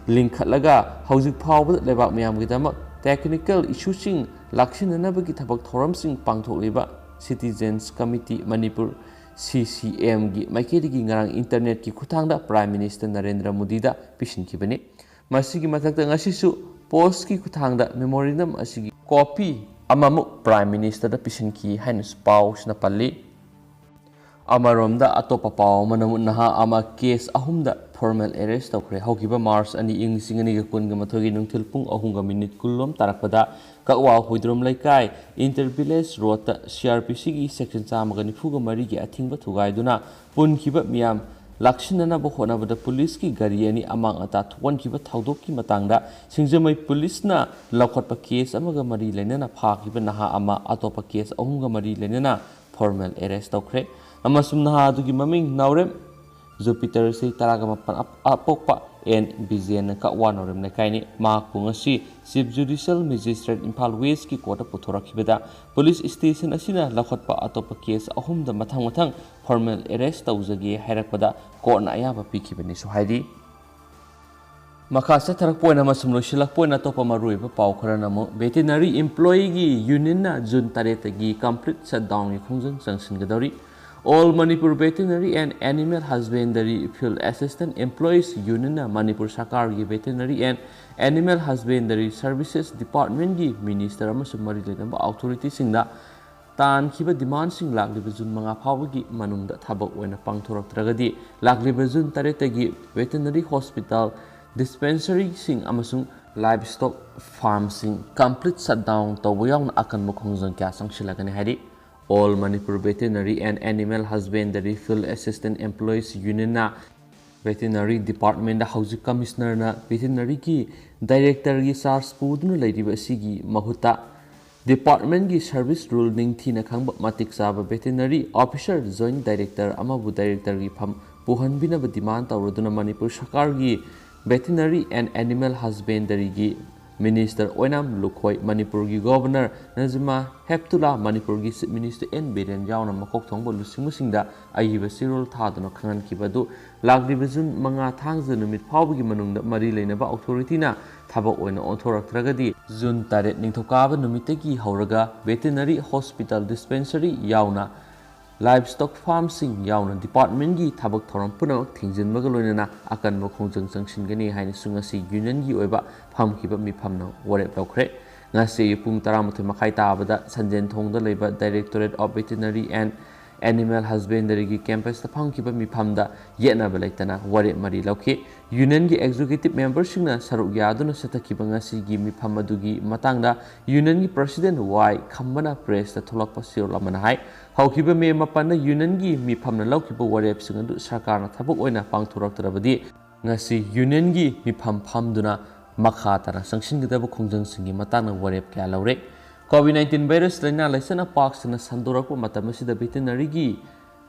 ꯂꯤꯡꯈꯠꯂꯒ ꯍꯧꯖꯤꯛ ꯐꯥꯎꯕꯗ ꯂꯩꯕꯥꯛ ꯃꯤꯌꯥꯝꯒꯤꯗꯃꯛ technical issue ꯁꯤꯡ ꯂꯥꯛꯁꯤꯟꯅꯅꯕꯒꯤ ꯊꯕꯛ ꯊꯧꯔꯝꯁꯤꯡ ꯄꯥꯡꯊꯣꯛꯂꯤꯕ Citizens Committee Manipur, C C M ꯒꯤ ꯃꯥꯏꯀꯩꯗꯒꯤ ꯉꯔꯥꯡ internet ꯀꯤ ꯈꯨꯠꯊꯥꯡꯗ Prime Minister ꯅꯔꯦꯟꯗ꯭ꯔ ꯃꯣꯗꯤꯗ ꯄꯤꯁꯤꯟꯈꯤꯕꯅꯤ꯫ ꯃꯁꯤꯒꯤ ꯃꯊꯛꯇ ꯉꯁꯤꯁꯨ post ꯀꯤ ꯈꯨꯠꯊꯥꯡꯗ memorandum ꯑꯁꯤꯒꯤ copy ꯑꯃꯃꯨꯛ Prime Minister ꯗ ꯄꯤꯁꯤꯟꯈꯤ ꯍꯥꯏꯅꯁꯨ ꯄꯥꯎꯁꯤꯅ ꯄꯜꯂꯤ꯫ ꯑꯃꯔꯣꯝꯗ ꯑꯇꯣꯞꯄ ꯄꯥꯎ ꯑꯃꯅ ꯑꯃꯨꯛ ꯅꯍꯥ ꯑꯃ case ꯑꯍꯨꯝꯗ formal arrest ꯇꯧꯈ꯭ꯔꯦ꯫ ꯍꯧꯈꯤꯕ March ꯑꯅꯤ ꯏꯪ ꯂꯤꯁꯤꯡ ꯑꯅꯤꯒ ꯀꯨꯟꯒ ꯃꯥꯊꯣꯏꯒꯤ ꯅꯨꯡꯊꯤꯜ ꯄꯨꯡ ꯑꯍꯨꯝꯒ minute ꯀꯨꯟꯂꯣꯝ ꯇꯥꯔꯛꯄꯗ ꯀꯛꯋꯥ ꯍꯨꯏꯗ꯭ꯔꯣꯝ ꯂꯩꯀꯥꯏ Inter Village Road ꯇ C R P C ꯒꯤ section ꯆꯥꯝꯃꯒ ꯅꯤꯐꯨꯒ ꯃꯔꯤꯒꯤ ꯑꯊꯤꯡꯕ ꯊꯨꯒꯥꯏꯗꯨꯅ ꯄꯨꯟꯈꯤꯕ ꯃꯤꯌꯥꯝ ꯂꯥꯛꯁꯤꯟꯅꯅꯕ ꯍꯣꯠꯅꯕꯗ police ꯀꯤ ꯒꯥꯔꯤ ꯑꯅꯤ ꯑꯃꯥꯡ ꯑꯇꯥ ꯊꯣꯛꯍꯟꯈꯤꯕ ꯊꯧꯗꯣꯛꯀꯤ ꯃꯇꯥꯡꯗ ꯁꯤꯡꯖꯃꯩ police ꯅ ꯂꯧꯈꯠꯄ case ꯑꯃꯒ ꯃꯔꯤ ꯂꯩꯅꯅ ꯐꯥꯈꯤꯕ ꯅꯍꯥ ꯑꯃ ꯑꯇꯣꯞꯄ case ꯑꯍꯨꯝꯒ ꯃꯔꯤ ꯂꯩꯅꯅ formal arrest ꯇꯧꯈ꯭ꯔꯦ꯫ ꯑꯃꯁꯨꯡ ꯅꯍꯥ ꯑꯗꯨꯒꯤ ꯃꯃꯤꯡ ꯅꯥꯎꯔꯦꯝ Jupiter, ꯆꯍꯤ ꯇꯔꯥꯒ ꯃꯥꯄꯟ ꯑꯞ-, ꯑꯄꯣꯛꯄ N ꯕꯤꯖꯦꯟꯅ ꯀꯛꯋꯥ ꯅꯥꯎꯔꯦꯝ ꯂꯩꯀꯥꯏꯅꯤ꯫ ꯃꯍꯥꯛꯄꯨ ꯉꯁꯤ Chief Judicial Magistrate Imphal West ꯀꯤ court ꯇ ꯄꯨꯊꯣꯔꯛꯈꯤꯕꯗ police station ꯑꯁꯤꯅ ꯂꯧꯈꯠꯄ ꯑꯇꯣꯞꯄ case ꯑꯍꯨꯝꯗ ꯃꯊꯪ ꯃꯊꯪ formal arrest ꯇꯧꯖꯒꯦ ꯍꯥꯏꯔꯛꯄꯗ court ꯅ ꯑꯌꯥꯕ ꯄꯤꯈꯤꯕꯅꯤꯁꯨ ꯍꯥꯏꯔꯤ꯫ ꯃꯈꯥ ꯆꯠꯊꯔꯛꯄ ꯑꯣꯏꯅ ꯑꯃꯁꯨꯡ ꯂꯣꯏꯁꯤꯜꯂꯛꯄ ꯑꯣꯏꯅ ꯑꯇꯣꯞꯄ ꯃꯔꯨꯑꯣꯏꯕ ꯄꯥꯎ ꯈꯔꯅ ꯑꯃꯨꯛ, veterinary employee ꯒꯤ union ꯅ June ꯇꯔꯦꯠꯇꯒꯤ complete shutdown ꯒꯤ ꯈꯣꯡꯖꯪ ꯆꯪꯁꯤꯟꯒꯗꯧꯔꯤ꯫ All Manipur Veterinary and Animal Husbandry Field Assistant Employees Union ꯅ ꯃꯅꯤꯄꯨꯔ ꯁꯔꯀꯥꯔꯒꯤ Veterinary and Animal Husbandry Services Department ꯀꯤ minister ꯑꯃꯁꯨꯡ ꯃꯔꯤ ꯂꯩꯅꯕ authority ꯁꯤꯡꯗ ꯇꯥꯟꯈꯤꯕ demand ꯁꯤꯡ ꯂꯥꯛꯂꯤꯕ June ꯃꯉꯥ ꯐꯥꯎꯕꯒꯤ ꯃꯅꯨꯡꯗ ꯊꯕꯛ ꯑꯣꯏꯅ ꯄꯥꯡꯊꯣꯔꯛꯇ꯭ꯔꯒꯗꯤ ꯂꯥꯛꯂꯤꯕ June ꯇꯔꯦꯠꯇꯒꯤ veterinary hospital, dispensary ꯁꯤꯡ ꯑꯃꯁꯨꯡ Livestock farmꯁꯤꯡ complete shutdown ꯇꯧꯕ ꯌꯥꯎꯅ ꯑꯀꯟꯕ ꯈꯣꯡꯖꯪ ꯀꯌꯥ ꯆꯪꯁꯤꯜꯂꯒꯅꯤ ꯍꯥꯏꯔꯤ꯫ All Manipur Veterinary and Animal Husbandry Field Assistant Employees Unionꯅ Veterinary Departmentꯗ ꯍꯧꯖꯤꯛ Commissionerꯅ Veterinaryꯒꯤ Directorꯒꯤ charge ꯄꯨꯗꯨꯅ ꯂꯩꯔꯤꯕ ꯑꯁꯤꯒꯤ ꯃꯍꯨꯠꯇ Departmentꯀꯤ service rule ꯅꯤꯡꯊꯤꯅ ꯈꯪꯕ ꯃꯇꯤꯛ ꯆꯥꯕ Veterinary Officer Joint Director ꯑꯃꯕꯨ Directorꯒꯤ ꯐꯝ ꯄꯨꯍꯟꯕꯤꯅꯕ demand ꯇꯧꯔꯗꯨꯅ ꯃꯅꯤꯄꯨꯔ ꯁꯔꯀꯥꯔꯒꯤ Veterinary and Animal Husbandryꯒꯤ Minister ꯑꯣꯏꯅꯥꯝ ꯂꯨꯈꯣꯏ, ꯃꯅꯤꯄꯨꯔꯒꯤ Governor ꯅꯖꯃꯥ ꯍꯦꯞꯇꯨꯂꯥ, ꯃꯅꯤꯄꯨꯔꯒꯤ Chief Minister ꯑꯦꯟ ꯕꯤꯔꯦꯟ ꯌꯥꯎꯅ ꯃꯀꯣꯛ ꯊꯣꯡꯕ ꯂꯨꯆꯤꯡꯕꯁꯤꯡꯗ ꯑꯏꯕ ꯆꯦꯔꯣꯜ ꯊꯥꯗꯨꯅ ꯈꯪꯍꯟꯈꯤꯕ ꯑꯗꯨ ꯂꯥꯛꯂꯤꯕ ꯖꯨꯟ ꯃꯉꯥ ꯊꯥꯡꯖ ꯅꯨꯃꯤꯠ ꯐꯥꯎꯕꯒꯤ ꯃꯅꯨꯡꯗ ꯃꯔꯤ ꯂꯩꯅꯕ authorityꯅ ꯊꯕꯛ ꯑꯣꯏꯅ ꯑꯣꯟꯊꯣꯔꯛꯇ꯭ꯔꯒꯗꯤ ꯖꯨꯟ ꯇꯔꯦꯠ ꯅꯤꯡꯊꯧꯀꯥꯕ ꯅꯨꯃꯤꯠꯇꯒꯤ ꯍꯧꯔꯒ Veterinary Hospital Dispensary ꯌꯥꯎꯅ Livestock farmꯁꯤꯡ ꯌꯥꯎꯅ departmentꯀꯤ ꯊꯕꯛ ꯊꯧꯔꯝ ꯄꯨꯝꯅꯃꯛ ꯊꯤꯡꯖꯤꯟꯕꯒ ꯂꯣꯏꯅꯅ ꯑꯀꯟꯕ ꯈꯣꯡꯖꯪ ꯆꯪꯁꯤꯟꯒꯅꯤ ꯍꯥꯏꯅꯁꯨ ꯉꯁꯤ unionꯒꯤ ꯑꯣꯏꯕ ꯐꯝꯈꯤꯕ ꯃꯤꯐꯝꯅ ꯋꯥꯔꯦꯞ ꯂꯧꯈ꯭ꯔꯦ꯫ ꯉꯁꯤ ꯑꯌꯨꯛ ꯄꯨꯡ ꯇꯔꯥꯃꯥꯊꯣꯏ ꯃꯈꯥꯏ ꯇꯥꯕꯗ ꯁꯟꯖꯦꯟꯊꯣꯡꯗ ꯂꯩꯕ Directorate of Veterinary and Animal Husbandryꯒꯤ campusꯇ ꯐꯝꯈꯤꯕ ꯃꯤꯐꯝꯗ ꯌꯦꯠꯅꯕ ꯂꯩꯇꯅ ꯋꯥꯔꯦꯞ ꯃꯔꯤ ꯂꯧꯈꯤ꯫ Unionꯒꯤ executive memberꯁꯤꯡꯅ ꯁꯔꯨꯛ ꯌꯥꯗꯨꯅ ꯆꯠꯊꯈꯤꯕ ꯉꯁꯤꯒꯤ ꯃꯤꯐꯝ ꯑꯗꯨꯒꯤ ꯃꯇꯥꯡꯗ unionꯒꯤ president ꯋꯥꯏ ꯈꯝꯕꯅ pressꯇ ꯊꯣꯛꯂꯛꯄ ꯆꯦꯔꯣꯜ ꯑꯃꯅ ꯍꯥꯏ, ꯍꯧꯈꯤꯕ ꯃꯦ ꯃꯥꯄꯟꯗ unionꯒꯤ ꯃꯤꯐꯝꯅ ꯂꯧꯈꯤꯕ ꯋꯥꯔꯦꯞꯁꯤꯡ ꯑꯗꯨ ꯁꯔꯀꯥꯔꯅ ꯊꯕꯛ ꯑꯣꯏꯅ ꯄꯥꯡꯊꯣꯔꯛꯇ꯭ꯔꯕꯗꯤ ꯉꯁꯤ unionꯒꯤ ꯃꯤꯐꯝ ꯐꯝꯗꯨꯅ ꯃꯈꯥ ꯇꯥꯅ ꯆꯪꯁꯤꯟꯒꯗꯕ ꯈꯣꯡꯖꯪꯁꯤꯡꯒꯤ ꯃꯇꯥꯡꯗ ꯋꯥꯔꯦꯞ ꯀꯌꯥ ꯂꯧꯔꯦ꯫ COVID nineteen virus ꯂꯥꯏꯅꯥ ꯂꯥꯏꯆꯠꯅ ꯄꯥꯛ ꯁꯟꯅ ꯁꯟꯗꯣꯔꯛꯄ ꯃꯇꯝ ꯑꯁꯤꯗ veterinary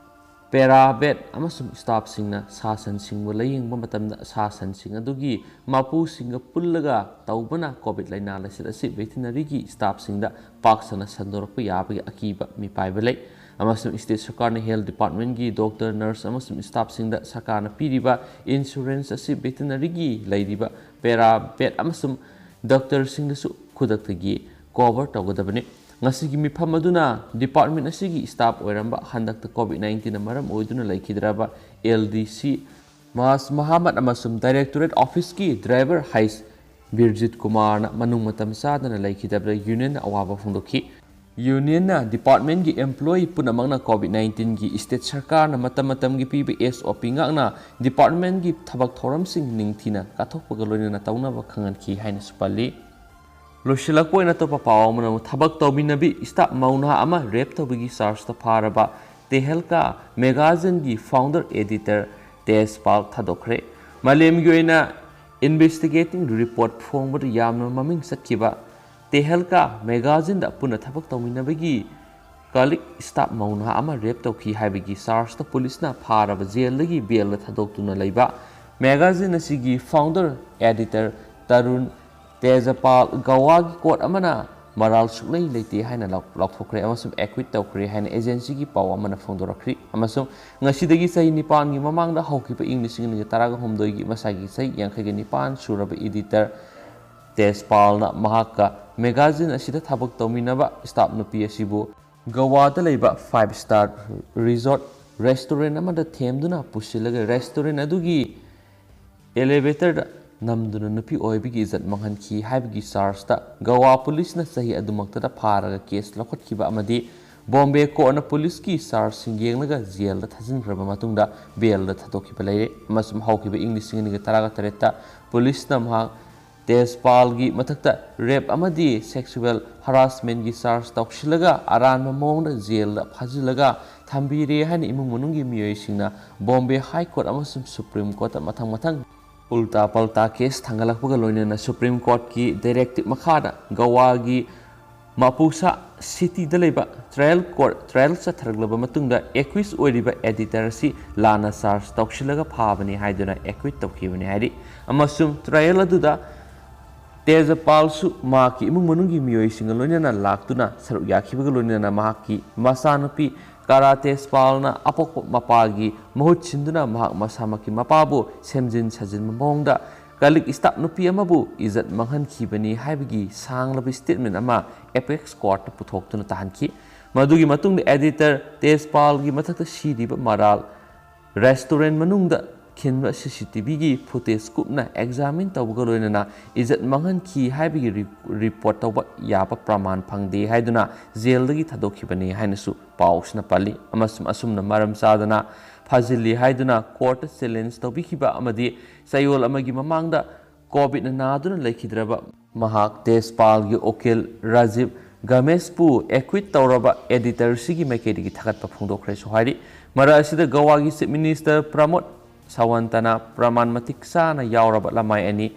paravet ꯑꯃꯁꯨꯡ staffꯁꯤꯡꯅ ꯁꯥ ꯁꯟꯁꯤꯡꯕꯨ ꯂꯥꯌꯦꯡꯕ ꯃꯇꯝꯗ ꯁꯥ ꯁꯟꯁꯤꯡ ꯑꯗꯨꯒꯤ ꯃꯄꯨꯁꯤꯡꯒ ꯄꯨꯜꯂꯒ ꯇꯧꯕꯅ COVID ꯂꯥꯏꯅꯥ ꯂꯥꯏꯆꯠ ꯑꯁꯤ veterinary staffꯁꯤꯡꯗ ꯄꯥꯛ ꯁꯟꯅ ꯁꯟꯗꯣꯔꯛꯄ ꯌꯥꯕꯒꯤ ꯑꯀꯤꯕ ꯃꯤꯄꯥꯏꯕ ꯂꯩ꯫ ꯑꯃꯁꯨꯡ state ꯁꯔꯀꯥꯔꯅ health departmentꯀꯤ doctor, nurse ꯑꯃꯁꯨꯡ staffꯁꯤꯡꯗ ꯁꯔꯀꯥꯔꯅ ꯄꯤꯔꯤꯕ insurance ꯑꯁꯤ veterinaryꯒꯤ ꯂꯩꯔꯤꯕ paravet ꯑꯃꯁꯨꯡ doctorꯁꯤꯡꯗꯁꯨ ꯈꯨꯗꯛꯇꯒꯤ cover ꯇꯧꯒꯗꯕꯅꯤ꯫ ꯉꯁꯤꯒꯤ ꯃꯤꯐꯝ ꯑꯗꯨꯅ department ꯑꯁꯤꯒꯤ staff ꯑꯣꯏꯔꯝꯕ, ꯍꯟꯗꯛꯇ COVID nineteenꯅ ꯃꯔꯝ ꯑꯣꯏꯗꯨꯅ ꯂꯩꯈꯤꯗ꯭ꯔꯕ LDC ꯃꯥꯁ ꯃꯍꯥꯃꯠ ꯑꯃꯁꯨꯡ Directorate Officeꯀꯤ driver ꯍꯩꯁ ꯕꯤꯔꯖꯤꯠ ꯀꯨꯃꯥꯔꯅ ꯃꯅꯨꯡ ꯃꯇꯝ ꯆꯥꯗꯅ ꯂꯩꯈꯤꯗꯕꯗ unionꯅ ꯑꯋꯥꯕ ꯐꯣꯡꯗꯣꯛꯈꯤ꯫ ꯌꯨꯅꯤꯌꯟꯅ ꯗꯤꯄꯥꯔꯠꯃꯦꯟꯒꯤ ꯑꯦꯝꯄ꯭ꯂꯣꯌꯤ ꯄꯨꯝꯅꯃꯛꯅ ꯀꯣꯚꯤꯗ ꯅꯥꯏꯟꯇꯤꯟꯒꯤ ꯁ꯭ꯇꯦꯠ ꯁꯔꯀꯥꯔꯅ ꯃꯇꯝ ꯃꯇꯝꯒꯤ ꯄꯤꯕ ꯑꯦꯁ ꯑꯣ ꯄꯤ ꯉꯥꯛꯅ ꯗꯤꯄꯥꯔꯠꯃꯦꯟꯒꯤ ꯊꯕꯛ ꯊꯧꯔꯝꯁꯤꯡ ꯅꯤꯡꯊꯤꯅ ꯀꯠꯊꯣꯛꯄꯒ ꯂꯣꯏꯅꯅ ꯇꯧꯅꯕ ꯈꯪꯍꯟꯈꯤ ꯍꯥꯏꯅꯁꯨ ꯄꯜꯂꯤ꯫ ꯂꯣꯏꯁꯤꯜꯂꯛꯄ ꯑꯣꯏꯅ ꯑꯇꯣꯞꯄ ꯄꯥꯎ ꯑꯃꯅ ꯑꯃꯨꯛ ꯊꯕꯛ ꯇꯧꯃꯤꯟꯅꯕꯤ ꯁ꯭ꯇꯥꯐ ꯃꯧ ꯅꯍꯥ ꯑꯃ ꯔꯦꯞ ꯇꯧꯕꯒꯤ ꯆꯥꯔꯖꯇ ꯐꯥꯔꯕ ꯇꯦꯍꯦꯜꯀꯥ ꯃꯦꯒꯥꯖꯤꯟꯒꯤ ꯐꯥꯎꯟꯗꯔ ꯑꯦꯗꯤꯇꯔ ꯇꯦꯖꯄꯥꯜ ꯊꯥꯗꯣꯛꯈ꯭ꯔꯦ꯫ ꯃꯥꯂꯦꯝꯒꯤ ꯑꯣꯏꯅ ꯏꯟꯚꯦꯁꯇꯤꯒꯦꯇꯤꯡ ꯔꯤꯄꯣꯔꯠ ꯐꯣꯡꯕꯗ ꯌꯥꯝꯅ ꯃꯃꯤꯡ ꯆꯠꯈꯤꯕ ꯇꯦꯍꯦꯜꯀꯥ ꯃꯦꯒꯥꯖꯤꯟꯗ ꯄꯨꯟꯅ ꯊꯕꯛ ꯇꯧꯃꯤꯟꯅꯕꯒꯤ ꯀꯂꯤꯛ ꯁ꯭ꯇꯥꯐ ꯃꯧ ꯅꯍꯥ ꯑꯃ ꯔꯦꯞ ꯇꯧꯈꯤ ꯍꯥꯏꯕꯒꯤ ꯆꯥꯔꯖꯇ ꯄꯨꯂꯤꯁꯅ ꯐꯥꯔꯕ ꯖꯦꯜꯗꯒꯤ ꯕꯦꯜꯗ ꯊꯥꯗꯣꯛꯇꯨꯅ ꯂꯩꯕ ꯃꯦꯒꯥꯖꯤꯟ ꯑꯁꯤꯒꯤ ꯐꯥꯎꯟꯗꯔ ꯑꯦꯗꯤꯇꯔ ꯇꯔꯨꯟ ꯇꯦꯖꯄꯥꯜ ꯒꯋꯥꯒꯤ ꯀꯣꯔꯠ ꯑꯃꯅ ꯃꯔꯥꯜ ꯁꯨꯛꯂꯩ ꯂꯩꯇꯦ ꯍꯥꯏꯅ ꯂꯥꯎ-, ꯂꯥꯎꯊꯣꯛꯈ꯭ꯔꯦ ꯑꯃꯁꯨꯡ ꯑꯦꯀ꯭ꯋꯤꯠ ꯇꯧꯈ꯭ꯔꯦ ꯍꯥꯏꯅ ꯑꯦꯖꯦꯟꯁꯤꯒꯤ ꯄꯥꯎ ꯑꯃꯅ ꯐꯣꯡꯗꯣꯔꯛꯈ꯭ꯔꯤ꯫ ꯑꯃꯁꯨꯡ ꯉꯁꯤꯗꯒꯤ ꯆꯍꯤ ꯅꯤꯄꯥꯟꯒꯤ ꯃꯃꯥꯡꯗ ꯍꯧꯈꯤꯕ ꯏꯪ ꯂꯤꯁꯤꯡ ꯑꯅꯤꯒ ꯇꯔꯥꯒ ꯍꯨꯝꯗꯣꯏꯒꯤ ꯃꯁꯥꯒꯤ ꯆꯍꯤ ꯌꯥꯡꯈꯩꯒ ꯅꯤꯄꯥꯟ ꯁꯨꯔꯕ ꯑꯦꯗꯤꯇꯔ ꯇꯦꯖꯄꯥꯜꯅ ꯃꯍꯥꯛꯀ ꯃꯦꯒꯥꯖꯤꯟ ꯑꯁꯤꯗ ꯊꯕꯛ ꯇꯧꯃꯤꯟꯅꯕ ꯁ꯭ꯇꯥꯐ ꯅꯨꯄꯤ ꯑꯁꯤꯕꯨ ꯒꯋꯥꯗ ꯂꯩꯕ ꯐꯥꯏꯚ ꯁ꯭ꯇꯥꯔ ꯔꯤꯖꯣꯔꯠ ꯔꯦꯁꯇꯨꯔꯦꯟ ꯑꯃꯗ ꯊꯦꯝꯗꯨꯅ ꯄꯨꯁꯤꯜꯂꯒ ꯔꯦꯁꯇꯨꯔꯦꯟ ꯑꯗꯨꯒꯤ ꯑꯦꯂꯤꯚꯦꯇꯔꯗ ꯅꯝꯗꯨꯅ ꯅꯨꯄꯤ ꯑꯣꯏꯕꯒꯤ ꯏꯖꯠ ꯃꯥꯡꯍꯟꯈꯤ ꯍꯥꯏꯕꯒꯤ ꯆꯥꯔꯖꯇ ꯒꯋꯥ ꯄꯨꯂꯤꯁꯅ ꯆꯍꯤ ꯑꯗꯨꯃꯛꯇꯗ ꯐꯥꯔꯒ ꯀꯦꯁ ꯂꯧꯈꯠꯈꯤꯕ ꯑꯃꯗꯤ ꯕꯣꯝꯕꯦ ꯀꯣꯔꯠꯅ ꯄꯨꯂꯤꯁꯀꯤ ꯆꯥꯔꯖꯁꯤꯡ ꯌꯦꯡꯂꯒ ꯖꯦꯜꯗ ꯊꯥꯖꯤꯟꯈ꯭ꯔꯕ ꯃꯇꯨꯡꯗ ꯕꯦꯜꯗ ꯊꯥꯗꯣꯛꯈꯤꯕ ꯂꯩꯔꯦ꯫ ꯑꯃꯁꯨꯡ ꯍꯧꯈꯤꯕ ꯏꯪ ꯂꯤꯁꯤꯡ ꯑꯅꯤꯒ ꯇꯔꯥꯒ ꯇꯔꯦꯠꯇ ꯄꯨꯂꯤꯁꯅ ꯃꯍꯥꯛ ꯇꯦꯖꯄꯥꯜꯒꯤ ꯃꯊꯛꯇ ꯔꯦꯞ ꯑꯃꯗꯤ ꯁꯦꯛꯁꯨꯋꯦꯜ ꯍꯔꯥꯁꯃꯦꯟꯒꯤ ꯆꯥꯔꯖ ꯇꯧꯁꯤꯜꯂꯒ ꯑꯔꯥꯟꯕ ꯃꯑꯣꯡꯗ ꯖꯦꯜꯗ ꯐꯥꯖꯤꯜꯂꯒ ꯊꯝꯕꯤꯔꯦ ꯍꯥꯏꯅ ꯏꯃꯨꯡ ꯃꯅꯨꯡꯒꯤ ꯃꯤꯑꯣꯏꯁꯤꯡꯅ ꯕꯣꯝꯕꯦ ꯍꯥꯏ ꯀꯣꯔꯠ ꯑꯃꯁꯨꯡ ꯁꯨꯄ꯭ꯔꯤꯝ ꯀꯣꯔꯠꯇ ꯃꯊꯪ ꯃꯊꯪ ꯎꯜꯇꯥ ꯄꯜꯇꯥ ꯀꯦꯁ ꯊꯥꯡꯒꯠꯂꯛꯄꯒ ꯂꯣꯏꯅꯅ ꯁꯨꯄ꯭ꯔꯤꯝ ꯀꯣꯔꯠꯀꯤ ꯗꯥꯏꯔꯦꯛꯇꯤꯞ ꯃꯈꯥꯗ ꯒꯋꯥꯒꯤ ꯃꯥꯄꯨꯁꯥ ꯁꯤꯇꯤꯗ ꯂꯩꯕ ꯇ꯭ꯔꯥꯌꯦꯜ ꯀꯣꯔꯠ ꯇ꯭ꯔꯥꯌꯦꯜ ꯆꯠꯊꯔꯛꯂꯕ ꯃꯇꯨꯡꯗ ꯑꯦꯀ꯭ꯌꯨꯁ ꯑꯣꯏꯔꯤꯕ ꯑꯦꯗꯤꯇꯔ ꯑꯁꯤ ꯂꯥꯟꯅ ꯆꯥꯔꯖ ꯇꯧꯁꯤꯜꯂꯒ ꯐꯥꯕꯅꯤ ꯍꯥꯏꯗꯨꯅ ꯑꯦꯀ꯭ꯋꯤꯠ ꯇꯧꯈꯤꯕꯅꯤ ꯍꯥꯏꯔꯤ꯫ ꯑꯃꯁꯨꯡ ꯇ꯭ꯔꯥꯌꯦꯜ ꯑꯗꯨꯗ ꯇꯦꯖꯄꯥꯜꯁꯨ ꯃꯍꯥꯛꯀꯤ ꯏꯃꯨꯡ ꯃꯅꯨꯡꯒꯤ ꯃꯤꯑꯣꯏꯁꯤꯡꯒ ꯂꯣꯏꯅꯅ ꯂꯥꯛꯇꯨꯅ ꯁꯔꯨꯛ ꯌꯥꯈꯤꯕꯒ ꯂꯣꯏꯅꯅ ꯃꯍꯥꯛꯀꯤ ꯃꯆꯥꯅꯨꯄꯤ ꯀꯥꯔꯥ ꯇꯦꯖꯄꯥꯜꯅ ꯑꯄꯣꯛꯄ ꯃꯄꯥꯒꯤ ꯃꯍꯨꯠ ꯁꯤꯟꯗꯨꯅ ꯃꯍꯥꯛ ꯃꯁꯥꯃꯛꯀꯤ ꯃꯄꯥꯕꯨ ꯁꯦꯝꯖꯤꯟ ꯁꯥꯖꯤꯟꯕ ꯃꯑꯣꯡꯗ ꯀꯂꯤꯛ ꯁ꯭ꯇꯥꯐ ꯅꯨꯄꯤ ꯑꯃꯕꯨ ꯏꯖꯠ ꯃꯥꯡꯍꯟꯈꯤꯕꯅꯤ ꯍꯥꯏꯕꯒꯤ ꯁꯥꯡꯂꯕ ꯁ꯭ꯇꯦꯠꯃꯦꯟ ꯑꯃ ꯑꯦꯄꯦꯛꯁ ꯀꯣꯔꯠꯇ ꯄꯨꯊꯣꯛꯇꯨꯅ ꯇꯥꯍꯟꯈꯤ꯫ ꯃꯗꯨꯒꯤ ꯃꯇꯨꯡꯗ ꯑꯦꯗꯤꯇꯔ ꯇꯦꯖꯄꯥꯜꯒꯤ ꯃꯊꯛꯇ ꯁꯤꯔꯤꯕ ꯃꯔꯥꯜ ꯔꯦꯁꯇꯨꯔꯦꯟ ꯃꯅꯨꯡꯗ ꯈꯤꯟꯕ ꯁꯤ ꯁꯤ ꯇꯤ ꯚꯤꯒꯤ ꯐꯨꯇꯦꯖ ꯀꯨꯞꯅ ꯑꯦꯛꯖꯥꯃꯤꯟ ꯇꯧꯕꯒ ꯂꯣꯏꯅꯅ ꯏꯖꯠ ꯃꯥꯡꯍꯟꯈꯤ ꯍꯥꯏꯕꯒꯤ ꯔꯤ-, ꯔꯤꯄꯣꯔꯠ ꯇꯧꯕ ꯌꯥꯕ ꯄ꯭ꯔꯃꯥꯟ ꯐꯪꯗꯦ ꯍꯥꯏꯗꯨꯅ ꯖꯦꯜꯗꯒꯤ ꯊꯥꯗꯣꯛꯈꯤꯕꯅꯤ ꯍꯥꯏꯅꯁꯨ ꯄꯥꯎꯁꯤꯅ ꯄꯜꯂꯤ꯫ ꯑꯃꯁꯨꯡ ꯑꯁꯨꯝꯅ ꯃꯔꯝ ꯆꯥꯗꯅ ꯐꯥꯖꯤꯜꯂꯤ ꯍꯥꯏꯗꯨꯅ ꯀꯣꯔꯠꯇ ꯆꯦꯂꯦꯟꯖ ꯇꯧꯕꯤꯈꯤꯕ ꯑꯃꯗꯤ ꯆꯌꯣꯜ ꯑꯃꯒꯤ ꯃꯃꯥꯡꯗ ꯀꯣꯚꯤꯗꯅ ꯅꯥꯗꯨꯅ ꯂꯩꯈꯤꯗ꯭ꯔꯕ ꯃꯍꯥꯛ ꯇꯦꯖꯄꯥꯜꯒꯤ ꯎꯀꯤꯜ ꯔꯥꯖꯤꯕ ꯒꯃꯦꯁꯄꯨ ꯑꯦꯀ꯭ꯋꯤꯠ ꯇꯧꯔꯕ ꯑꯦꯗꯤꯇꯔꯁꯤꯒꯤ ꯃꯥꯏꯀꯩꯗꯒꯤ ꯊꯥꯒꯠꯄ ꯐꯣꯡꯗꯣꯛꯈ꯭ꯔꯦꯁꯨ ꯍꯥꯏꯔꯤ꯫ ꯃꯔꯛ ꯑꯁꯤꯗ ꯒꯋꯥꯒꯤ ꯆꯤꯐ ꯃꯤꯅꯤꯁꯇꯔ ꯄ꯭ꯔꯃꯣꯗ ꯁꯥꯋꯟꯇꯅ ꯄ꯭ꯔꯃꯥꯟ ꯃꯇꯤꯛ ꯆꯥꯅ ꯌꯥꯎꯔꯕ ꯂꯃꯥꯏ ꯑꯅꯤ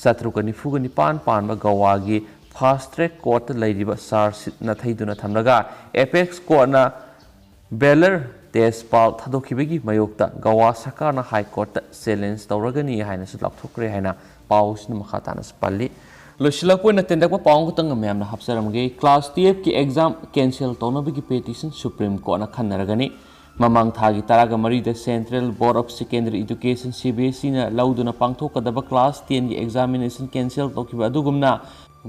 ꯆꯥꯇ꯭ꯔꯨꯛꯀ ꯅꯤꯐꯨꯒ ꯅꯤꯄꯥꯟ ꯄꯥꯟꯕ ꯒꯋꯥꯒꯤ ꯐꯥꯁ ꯇ꯭ꯔꯦꯛ ꯀꯣꯔꯠꯇ ꯂꯩꯔꯤꯕ ꯆꯥꯔꯖ ꯁꯤꯠ ꯅꯥꯊꯩꯗꯨꯅ ꯊꯝꯂꯒ ꯑꯦꯄꯦꯛꯁ ꯀꯣꯔꯠꯅ ꯕꯦꯂꯔ ꯇꯦꯖꯄꯥꯜ ꯊꯥꯗꯣꯛꯈꯤꯕꯒꯤ ꯃꯥꯌꯣꯛꯇ ꯒꯋꯥ ꯁꯔꯀꯥꯔꯅ ꯍꯥꯏ ꯀꯣꯔꯠꯇ ꯆꯦꯂꯦꯟꯖ ꯇꯧꯔꯒꯅꯤ ꯍꯥꯏꯅꯁꯨ ꯂꯥꯎꯊꯣꯛꯈ꯭ꯔꯦ ꯍꯥꯏꯅ ꯄꯥꯎꯁꯤꯅ ꯃꯈꯥ ꯇꯥꯅꯁꯨ ꯄꯜꯂꯤ꯫ ꯂꯣꯏꯁꯤꯜꯂꯛꯄ ꯑꯣꯏꯅ ꯇꯦꯟꯇꯛꯄ ꯄꯥꯎ ꯑꯃꯈꯛꯇꯪ ꯃꯌꯥꯝꯅ ꯍꯥꯞꯆꯔꯝꯒꯦ꯫ ꯀ꯭ꯂꯥꯁ ꯇꯨꯌꯦꯜꯐꯀꯤ ꯑꯦꯛꯖꯥꯝ ꯀꯦꯟꯁꯦꯜ ꯇꯧꯅꯕꯒꯤ ꯄꯦꯇꯤꯁꯟ ꯁꯨꯄ꯭ꯔꯤꯝ ꯀꯣꯔꯠꯅ ꯈꯟꯅꯔꯒꯅꯤ꯫ ꯃꯃꯥꯡ ꯊꯥꯒꯤ ꯇꯔꯥꯒ ꯃꯔꯤꯗ Central Board of Secondary Education, C B S E, ꯅ ꯂꯧꯗꯨꯅ ꯄꯥꯡꯊꯣꯛꯀꯗꯕ ꯀ꯭ꯂꯥꯁ ꯇꯦꯟꯒꯤ ꯑꯦꯛꯖꯥꯃꯤꯅꯦꯁꯟ ꯀꯦꯟꯁꯦꯜ ꯇꯧꯈꯤꯕ ꯑꯗꯨꯒꯨꯝꯅ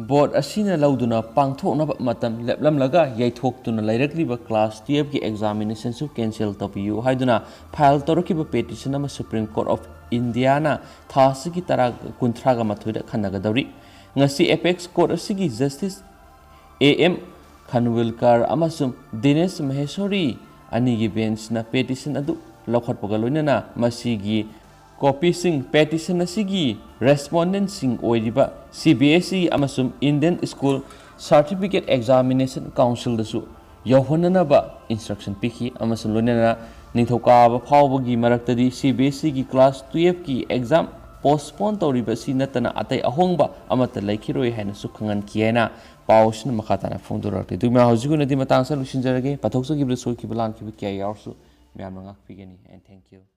ꯕꯣꯔꯗ ꯑꯁꯤꯅ ꯂꯧꯗꯨꯅ ꯄꯥꯡꯊꯣꯛꯅꯕ ꯃꯇꯝ ꯂꯦꯞꯂꯝꯂꯒ ꯌꯩꯊꯣꯛꯇꯨꯅ ꯂꯩꯔꯛꯂꯤꯕ ꯀ꯭ꯂꯥꯁ ꯇꯨꯌꯦꯜꯐꯀꯤ ꯑꯦꯛꯖꯥꯃꯤꯅꯦꯁꯟꯁꯨ ꯀꯦꯟꯁꯦꯜ ꯇꯧꯕꯤꯌꯨ ꯍꯥꯏꯗꯨꯅ ꯐꯥꯏꯜ ꯇꯧꯔꯛꯈꯤꯕ ꯄꯦꯇꯤꯁꯟ ꯑꯃ ꯁꯨꯄ꯭ꯔꯤꯝ ꯀꯣꯔꯠ ꯑꯣꯐ ꯏꯟꯗꯤꯌꯥꯅ ꯊꯥ ꯑꯁꯤꯒꯤ ꯇꯔꯥ, ꯀꯨꯟꯊ꯭ꯔꯥꯒ ꯃꯥꯊꯣꯏꯗ ꯈꯟꯅꯒꯗꯧꯔꯤ꯫ ꯉꯁꯤ ꯑꯦꯄꯦꯛꯁ ꯀꯣꯔꯠ ꯑꯁꯤꯒꯤ ꯖꯁꯇꯤꯁ ꯑꯦ ꯑꯦꯝ ꯈꯟꯋꯤꯜꯀꯔ ꯑꯃꯁꯨꯡ ꯗꯤꯅꯦꯁ ꯃꯍꯦꯁꯣꯔꯤ ꯑꯅꯤꯒꯤ ꯕꯦꯟꯁꯅ ꯄꯦꯇꯤꯁꯟ ꯑꯗꯨ ꯂꯧꯈꯠꯄꯒ ꯂꯣꯏꯅꯅ ꯃꯁꯤꯒꯤ ꯀꯣꯄꯤꯁꯤꯡ ꯄꯦꯇꯤꯁꯟ ꯑꯁꯤꯒꯤ ꯔꯦꯁꯄꯣꯟꯗꯦꯟꯠꯁꯤꯡ ꯑꯣꯏꯔꯤꯕ C B S E ꯑꯃꯁꯨꯡ Indian School Certificate Examination Councilꯗꯁꯨ ꯌꯧꯍꯟꯅꯅꯕ ꯏꯟꯁꯇ꯭ꯔꯛꯁꯟ ꯄꯤꯈꯤ꯫ ꯑꯃꯁꯨꯡ ꯂꯣꯏꯅꯅ ꯅꯤꯡꯊꯧꯀꯥꯕ ꯐꯥꯎꯕꯒꯤ ꯃꯔꯛꯇꯗꯤ C B S Eꯒꯤ ꯀ꯭ꯂꯥꯁ ꯇꯨꯌꯦꯜꯐꯀꯤ ꯑꯦꯛꯖꯥꯝ ꯄꯣꯁꯄꯣꯟ ꯇꯧꯔꯤꯕ ꯑꯁꯤ ꯅꯠꯇꯅ ꯑꯇꯩ ꯑꯍꯣꯡꯕ ꯑꯃꯠꯇ ꯂꯩꯈꯤꯔꯣꯏ ꯍꯥꯏꯅꯁꯨ ꯈꯪꯍꯟꯈꯤ ꯍꯥꯏꯅ ꯄꯥꯎ ꯑꯁꯤꯅ ꯃꯈꯥ ꯇꯥꯅ ꯐꯣꯡꯗꯣꯔꯛꯂꯤ꯫ ꯑꯗꯨꯒ ꯍꯧꯖꯤꯛꯀꯤ ꯑꯣꯏꯅꯗꯤ ꯃꯇꯥꯡ ꯑꯁꯤꯗ ꯂꯣꯏꯁꯤꯟꯖꯔꯒꯦ꯫ ꯄꯥꯊꯣꯛꯆꯈꯤꯕꯗ ꯁꯣꯏꯈꯤꯕ ꯂꯥꯟꯈꯤꯕ ꯀꯌꯥ ꯌꯥꯎꯔꯁꯨ ꯃꯌꯥꯝꯅ ꯉꯥꯛꯄꯤꯒꯅꯤ꯫ And thank you꯫